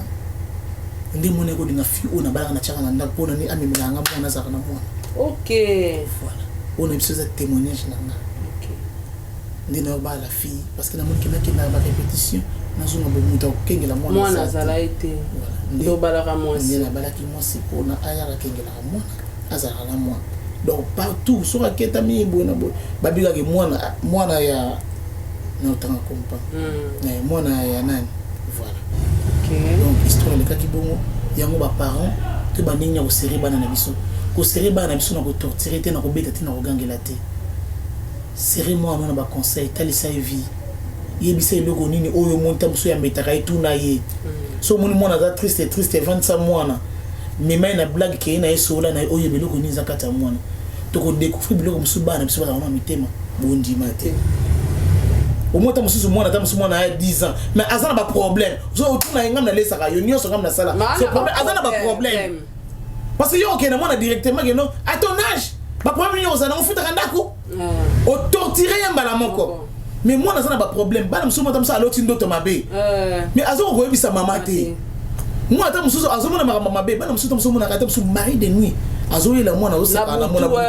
Speaker 2: nde mwana ye kolinga fille oyo nabalaka, natiaka na ndako mpona nini? Amemelaka nga mwana, azalaka na mwana. Voilà, oyo na biso eza témoignage na nga. Nde nayobala fille parce que namoni ke nakendaka barépétition, nazonga boye, moto akokengela mwana
Speaker 1: mwana
Speaker 2: aza te.
Speaker 1: Azala ye te.
Speaker 2: Voilà.
Speaker 1: Nde obalaka
Speaker 2: nde
Speaker 1: mwasi.
Speaker 2: Nabalaki mwasi mpona ayaka akengelaka mwana, azalaka na mwana. Donc partout soki aketami boye na boye, babikaki mwana, mwana ya na otanga kompa. Mwana ya nani, voilà. Donc histoire elekaki bongo. Yango baparent to bandenge ya koserrer bana na biso, koserrer bana na biso na kotorturer te, na kobeta te, na kogangela te. Serrer mwana na baconseil, talisa ye vie, yebisa eloko nini oyo omoni ta mosusu yambetaka ye, tuna ye. So omoni mwana aza triste triste, evandisa mwana, mema ye na blague, keye na ye, sola na ye, oyeba eloko nini eza kati ya mwana. Tokodécouvrir biloko mosusu bana na biso bazalaka na mitema, bondima te. Omoi ata mosusu mwana, ata mosusu mwana ya 10 ans, mais aza na baproblème. So otuna ye: "Ngam nalesaka yo nyonso, ngam nasala." So problème, aza na baproblème parce que yo okende mwana directement keno à ton âge, baproblème nini ozala nango? Ofutaka ndako, otortire ye mbala moko. Mais mwana aza na baproblème. Bana mosusu, mwana mosusu aloti ndoto mabe, mais aza koyebisa mama te. Mwana ata mosusu azomona makambo mabe. Bana mosusu, ata mosusu omonaka ata mosusu mari de nuit azoyela mwana, azosaka na mwana butu.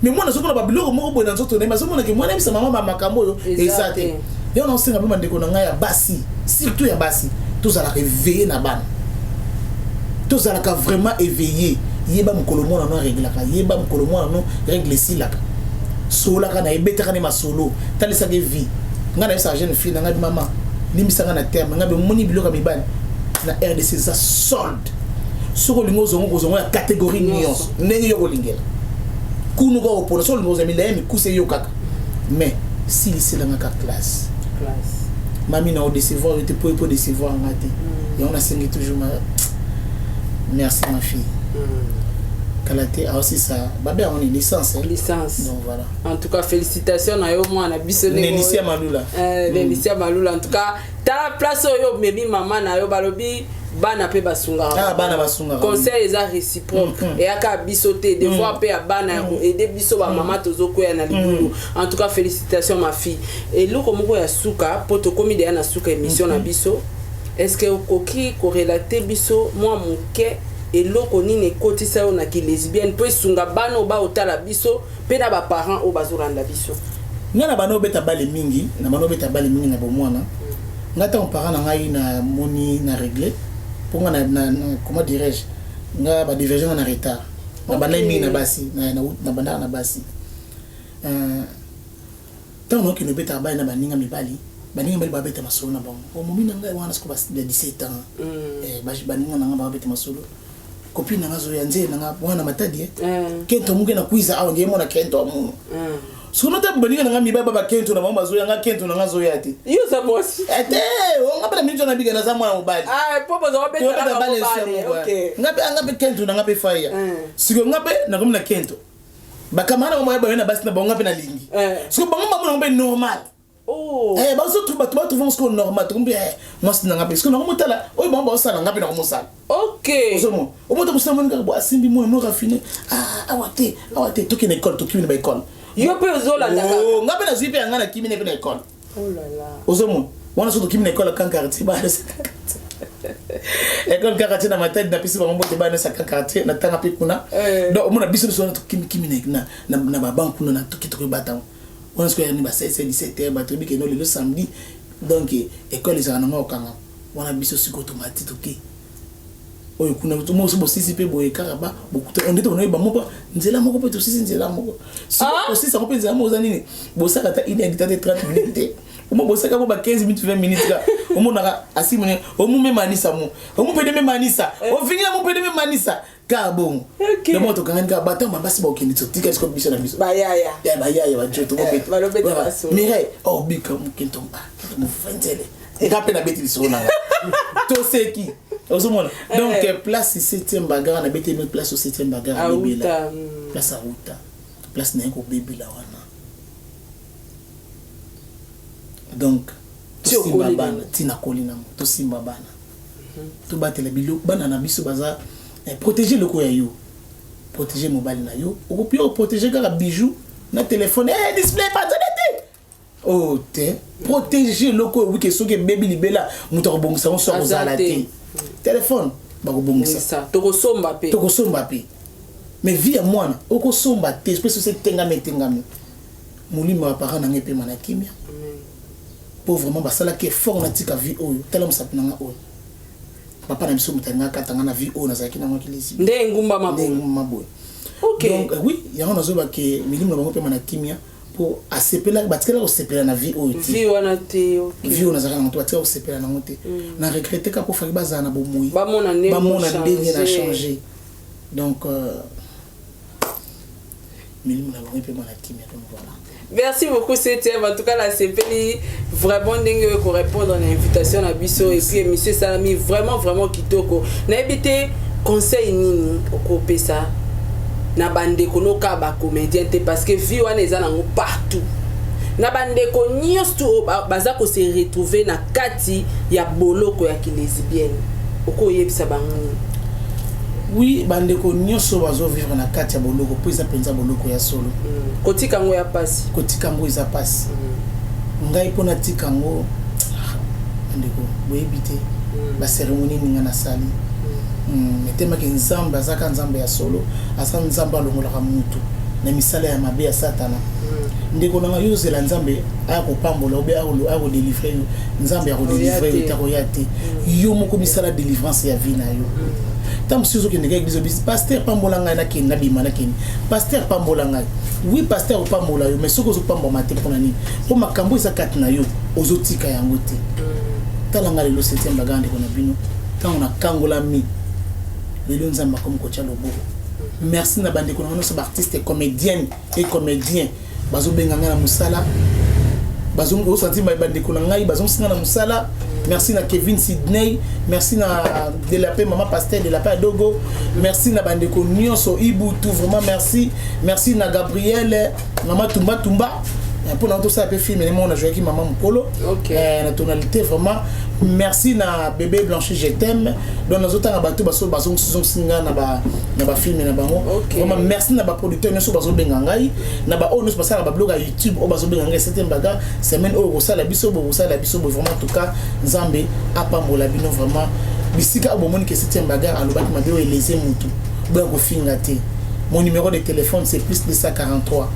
Speaker 2: Mais mwana azomona babiloko moko boye na nzoto na ye, azomona ke mwana yebisa mama bamakambo oyo eza te. Yango naosenga mpe bandeko na ngai ya basi, surtout ya basi, tozalaka éveillé na bana, tozalaka vraiment éveillé. Yeba mokolo mwana no areglaka, yeba mokolo mwana no règle esilaka, solaka na ebetaka ne masolo, talisaka vie. Ngai nayebisaka jeune fille na ngai: "Mama, limbisanga na terme ngai, bomoni biloko ya mibali na RDC eza solde. Soki olingi ozongo, kozongo ya catégorie nyonso ndenge yo kolingela kunu kaka opona. Soki olingi kozwa milaye, mikuse, yo kaka, mais siliselanga ka classe. Mami, na odécevoir yo te, po décevoir nga te." Yango nasengi toujours ma merci, ma fille. Kala te aosisa babe yango ni licence.
Speaker 1: Licence.
Speaker 2: Donc voilà.
Speaker 1: En tout cas, félicitations na yo, mwana biso.
Speaker 2: Nelicia Malula.
Speaker 1: Nelicia Malula. En tout cas, tala place oyo omemi mama na yo. Balobi bana mpe basungaka.
Speaker 2: Ah, bana basungaka.
Speaker 1: Conseil eza réciproque. Eyaka biso te, devoir mpe ya bana ya koaider biso bamama tozokwea na libulu. En tout cas, félicitations, ma fille. Eloko moko ya suka, mpo tokomi deya na suka émission na biso, est ce que okoki korelater biso mwa moke eloko nini ekotisa yo na kilesbienne, mpo esunga bana oyo baotala biso mpe na baparent oyo bazolanda biso?
Speaker 2: Ngai na bana obeta bale mingi, na bana obeta bale mingi na bomwana. Ngai ntango parent na ngai namoni na règle, mpo nga na, comment dirais-je, nga badévierger nga na retard. Na bandaki mingi na basi, na bandaka na basi. Ntango naokende obetaka bale na baninga mibali, baninga mibali babeta masolo na bango. Omomi na ngai wana siko ya 17 ans, baninga na ngai babeta masolo, copine na nga azoya nzele na nga wana Matadi, kento muke na kwiza awa, nge mona kento amuno. Soki nota baninga na nga mibali ba bakento na bango bazoya, nga kento na nga azoya te.
Speaker 1: Yo oza mwasi.
Speaker 2: Te, nga mpe na miniti wana bika naza mwana mobali.
Speaker 1: Po
Speaker 2: nga mpe kento na nga mpe faya. Sikoyo nga mpe nakomi na kento, bakamara na bango baye na basi na bango, nga mpe nalingi. Sikoyo bango bamona ngo mpe normal. Bazo bato batrouve sikoyo normal, tokombi mwasi na nga mpe sikoyo nakomotala oyo bango baosala, nga mpe nakomosala. Ozomona, omota mosala, moni kaka bo asimbi mwana mo raffine. Awa te, awa te, tokende école, tokimi na baécole.
Speaker 1: Yo mpe ozolanda.
Speaker 2: Nga mpe nazwi mpe yanga, nakimi na mpe na école. Ozomona wana, so tokimi na école kan quartier, bana école kan quartier na Matadi, napesi bango mbote, bana nyonso ya kan quartier, natanga mpe kuna. Donc omona biso wana tokimikimi na babank kuna, na toki tokoyeba wana sikoyo yani ba 16, 17 heures, bato yebi keno lelo samedi, donc école ezalaka nango okanga wana. Biso sikoyo tomati, toke oyo kuna moso bosisi mpe boye kaka ba bokuta nde tokonoyeba moko nzela moko mpe tosisi nzela moko. Osisi yango mpe nzela moko oza nini, bosaka ata une heure te, 30 minutes te, omo bosaka mo ba 15 minutes, 20 minutes ka omonaka asimone omumemanisa mo omupede memanisa ofingi mupede memanisa kaka bongo. Donc tokangani kaka batango babasi bakokende, totika siko biso na biso.
Speaker 1: Bayaya.
Speaker 2: Ya bayaya bajo tokobeta Mireille obika mokento mofanzele eka mpe nabeti lisolo nanga, toseki. Ozomona, donc place septième bagarre nabeti eme, place au septième bagarre abebela, place auta, place naye kobebela wana. Donc tosimba bana ntina koli nango, tosimba bana, tobatela biloko bana na biso baza. Protéger eloko ya yo, protéger mobali na yo. Okopi oprotéger kaka bijou na telefone, display panzana te, oh te. Protéger eloko oyo wike, soki ebebi libela, moto akobongisa ngo so akozala te. Telefone bakobongisa.
Speaker 1: Tokosomba mpe.
Speaker 2: Tokosomba mpe, mais vie ya mwana okosomba te. Mpe sosi etengami, etengami. Molimo ya parent nanga epema na kimia, mpo vraiment basalaki effort natika vie oyo. Tala mosapi nanga oyo, papa na biso moto alingaka katanga na vie oyo nazalaki nango kilesi.
Speaker 1: Nde engumba.
Speaker 2: Nde engumba boye. Donc oui, yango nazoba ke milimo na bango mpema na kimia, mpo asepelaki, batikala kosepela na vie oyo te.
Speaker 1: Vie wana te.
Speaker 2: Vie oyo nazalaka nango te, batikala kosepela nango te. Na regrette kaka mpo faki bazala na bomoi,
Speaker 1: bamona
Speaker 2: ndenge na change. Donc milimo na bango epema na kimia. Donc voilà.
Speaker 1: Merci beaucoup, Septième. En tout cas, nasepeli vraiment ndenge oyo korépondre na invitation na biso, et puis émission esalami vraiment vraiment kitoko. Nayebi te conseil nini okopesa na bandeko noka bacomédien te, parce que vie wana eza nango partout, na bandeko nyonso oyo baza kose retrouver na kati ya boloko ya kilesbienne, okoyebisa bango nini?
Speaker 2: Oui, bandeko nyonso bazovivre na kati ya boloko, mpo eza mpenza boloko ya solo.
Speaker 1: Kotika yango ya pasi.
Speaker 2: Kotika yango eza pasi. Ngai mpo natika yango, bandeko boyebi te bacérémonie ninga nasali. Etemaki Nzambe azaka Nzambe ya solo, aza Nzambe alongolaka mutu. Na misala ya mabe ya Satana. Ndeko na ngai, yo ozela Nzambe aya kopambola obe aya kodélivrer yo. Nzambe akodélivrer yo te, akoya te. Yo moko misala délivrance ya vie na yo. Ntango mosusu ozokende kaka église, obisi: "Pasteur, pambola ngai, nakende, nabima, nakende. Pasteur, pambola ngai." Oui, pasteur opambola yo, mais soki ozopambwama te, mpona nini? Mpo makambo eza kati na yo, ozotika yango te. Tala ngai lelo, septième bagarre. Ndeko na bino, ntango nakangolami lelo, Nzambe akomi kotya loboko. Merci na bandeko na ngai nyonso, baartiste comédienne et comédien bazobenga ngai na mosala, osanti bandeko na ngai bazongisinga na mosala. Merci na Kevin Sydney, merci na De la Paix, mama pasteur De la Paix Adogo, merci na bandeko nyonso Ibutu, vraiment merci. Merci na Gabriel, mama Tumba Tumba, mpona tosala mpe film ne moko nazwaki mama mokolo na tonalité. Vraiment merci na bébé Blanchi, je t'aime. Donc nazotanga bato bazongisinga na bafilm na bango. Vraiment merci na baproducteur nyonso bazobenga ngai, na baoyo nyonso basala bablog ya YouTube oyo bazobenga ngai: "Septième bagarre, semaine oyo kosala biso boye, kosala biso boye." Vraiment, en tout cas, Nzambe apambola bino. Vraiment, bisika oyo bomoni ke septième bagarre alobaki mabe oyo eleze mutu, boya kofinga te. Mon numéro de téléphone, c'est plus 243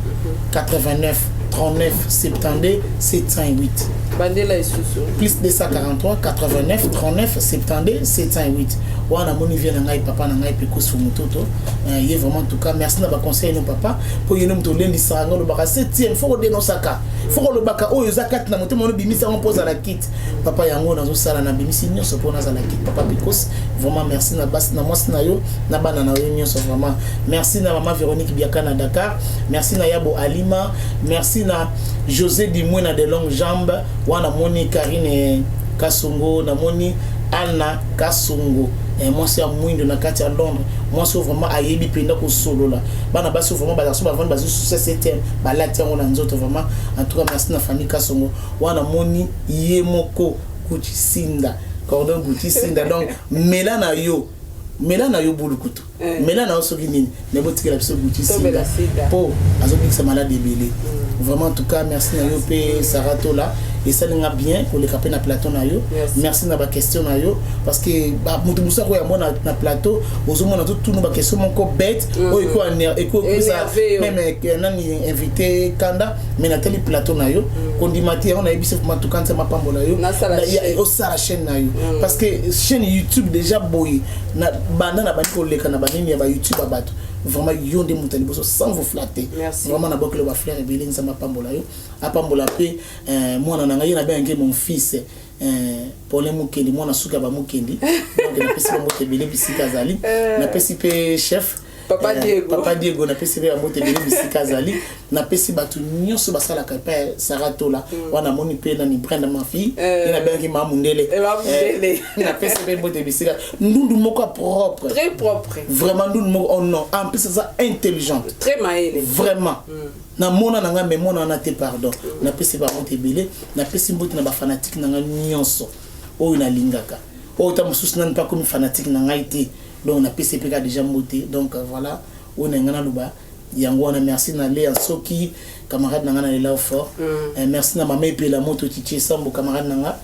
Speaker 2: 89 39 72 708.
Speaker 1: Bandela lisusu.
Speaker 2: Plus 243 89 39 72 708. Wana namoni vie na ngai, papa na ngai Pekusu Mototo ye. Vraiment, en tout cas, merci na baconseil no papa, mpo ye no moto olendisaka ngai. Olobaka: "Septième, faut kodénonçaka, faut kolobaka oyo eza kati na motema ono, bimisi yango mpo ozala kite." Papa, yango nazosala, nabimisi nyonso mpo nazala kite. Papa Pekos, vraiment merci na basi, na mwasi na yo, na bana na yo nyonso. Vraiment merci na mama Véronique Biaka na Dakar, merci na Yabo Alima, merci na José Dimwe na de longue jambe. Wana namoni Karine Kasongo, namoni Anna Kasongo, mwasi ya mwindo na kati ya Londres, mwasi oyo vraiment ayebi mpenza kosolola. Bana basi oyo vraiment bazala so bavandi, bazwi susa septième, balati yango na nzoto. Vraiment, en tout cas, merci na famille Kasongo. Wana moni ye moko Gucci Sinda, cordon Gucci Sinda. Donc mela na yo, mela na yo bulukutu, mela na yo soki nini, me botikela biso Gucci Sinda mpo azobikisa malade ebele. Vraiment, en tout cas, merci na yo mpe Sara Tola. Esalinga bien koleka mpe na plateau na yo. Merci na baquestion na yo, parce que moto mosusu akoyambo na plateau, ozomona totunu baquestion moko bête oyo ekopesa même nani invité kanda. Mais natali plateau na yo, kondima te yango nayebisi. Vraiment, tuka Nzambe apambola yo, osala chaîne na yo, parce que chaîne YouTube déjà boye banda na bandi koleka na banini ya bayoutube ya bato, vraiment yo nde moto ya liboso, sans vous flatter. Vraiment, nabokelo bafleur ebele. Nzambe apambola yo, apambola mpe mwana na ngai, ye nabengange mon fils Paulin Mokendi, mwana suki ya bamokendi. Donc napesi bambote ebele bisika azali. Napesi mpe chef
Speaker 1: Papa Diego.
Speaker 2: Papa Diego, napesi mpe bambote ebele bisika azali. Napesi bato nyonso basalaka epai Saratola. Wana namoni mpe nani, Brenda, ma fille, ye nabengaki maa mundele. Napesi mpe mbote bisika ndundu moko ya propre.
Speaker 1: Très propre.
Speaker 2: Vraiment, ndundu moko, oh non, en plus aza intelligente.
Speaker 1: Très mayele.
Speaker 2: Vraiment, namona na ngai, me mona wana te, pardon. Napesi bambote ebele. Napesi mbote na bafanatike na ngai nyonso oyo nalingaka, oyo ta mosusu nani mpe akomi fanatique na ngai te. Donc napesi mpe ka déjà mbote. Donc voilà, oyo na ngai naloba yango wana. Merci na Lea Soki, camarade na ngai na lela fort. Merci na mama Epela Moto Titie Sambo, camarade na nga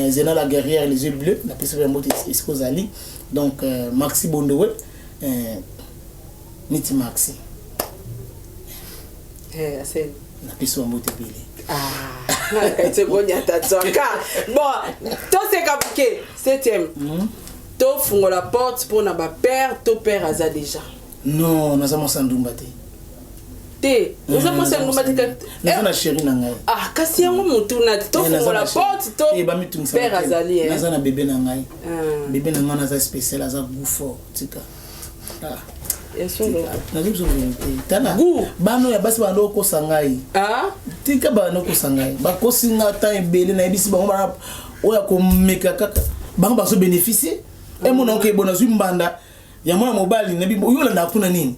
Speaker 2: Zena la guerrière, les yeux bleus, napesi mpe mbote esika ozali. Donc Maxi Bondowe, niti Maxi. Napesi bambote ebele.
Speaker 1: Sekonyata tswaka. Bon, toseka moke. Septième, tofungola porte mpona bapère to père aza déjà?
Speaker 2: Non, naza mwasi ya ndumba te.
Speaker 1: Te, oza mwasi ya ndumba te?
Speaker 2: Naza na chéri na ngai.
Speaker 1: Ah, kasi yango motuna te. Tofungola porte to père azali?
Speaker 2: Naza na bébé na ngai. Bébé na ngai naza spécial, aza goût fort. Tika, nazo biso vérité. Tala, bana oyo ya basi banda okosa ngai. Tika, banda okosa ngai, bakosi nga temps ebele. Nayebisi bango, bana oyo akomeka kaka, bango bazobénéficie. Emona oke bo nazwi mbanda ya mwana mobali, nayebi oyo olandaka kuna nini.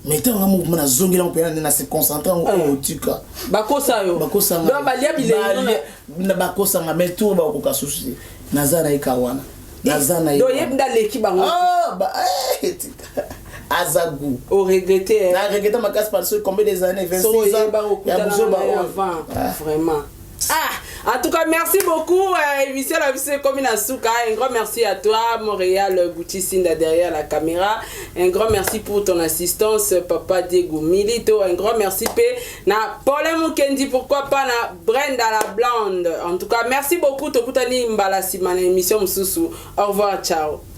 Speaker 2: Mais ntango nga moko nazongela ngo mpena nde na se concentre yango oyo, tika.
Speaker 1: Bakosa yo.
Speaker 2: Bakosanga.
Speaker 1: Balia bilenge.
Speaker 2: Bakosanga, mais tour bakokoka susu te. Naza na ye ka wana, naza na ye.
Speaker 1: Oyebi nde aleki bango.
Speaker 2: Aza goût.
Speaker 1: Oregretter?
Speaker 2: Na regretter makasi, parce que combien des années, 26 ans ya buzoba.
Speaker 1: Vraiment. Ah, en tout cas, merci beaucoup. Émission la biso ekomi na suka. Un grand merci à toi, Montréal Gucci Sinda derrière la caméra. Un grand merci pour ton assistance, Papa Diego Milito. Un grand merci P na Paul Mukendi, pourquoi pas na Brenda la Blonde. En tout cas, merci beaucoup. Tokutani mbala sima na émission mususu. Au revoir, ciao.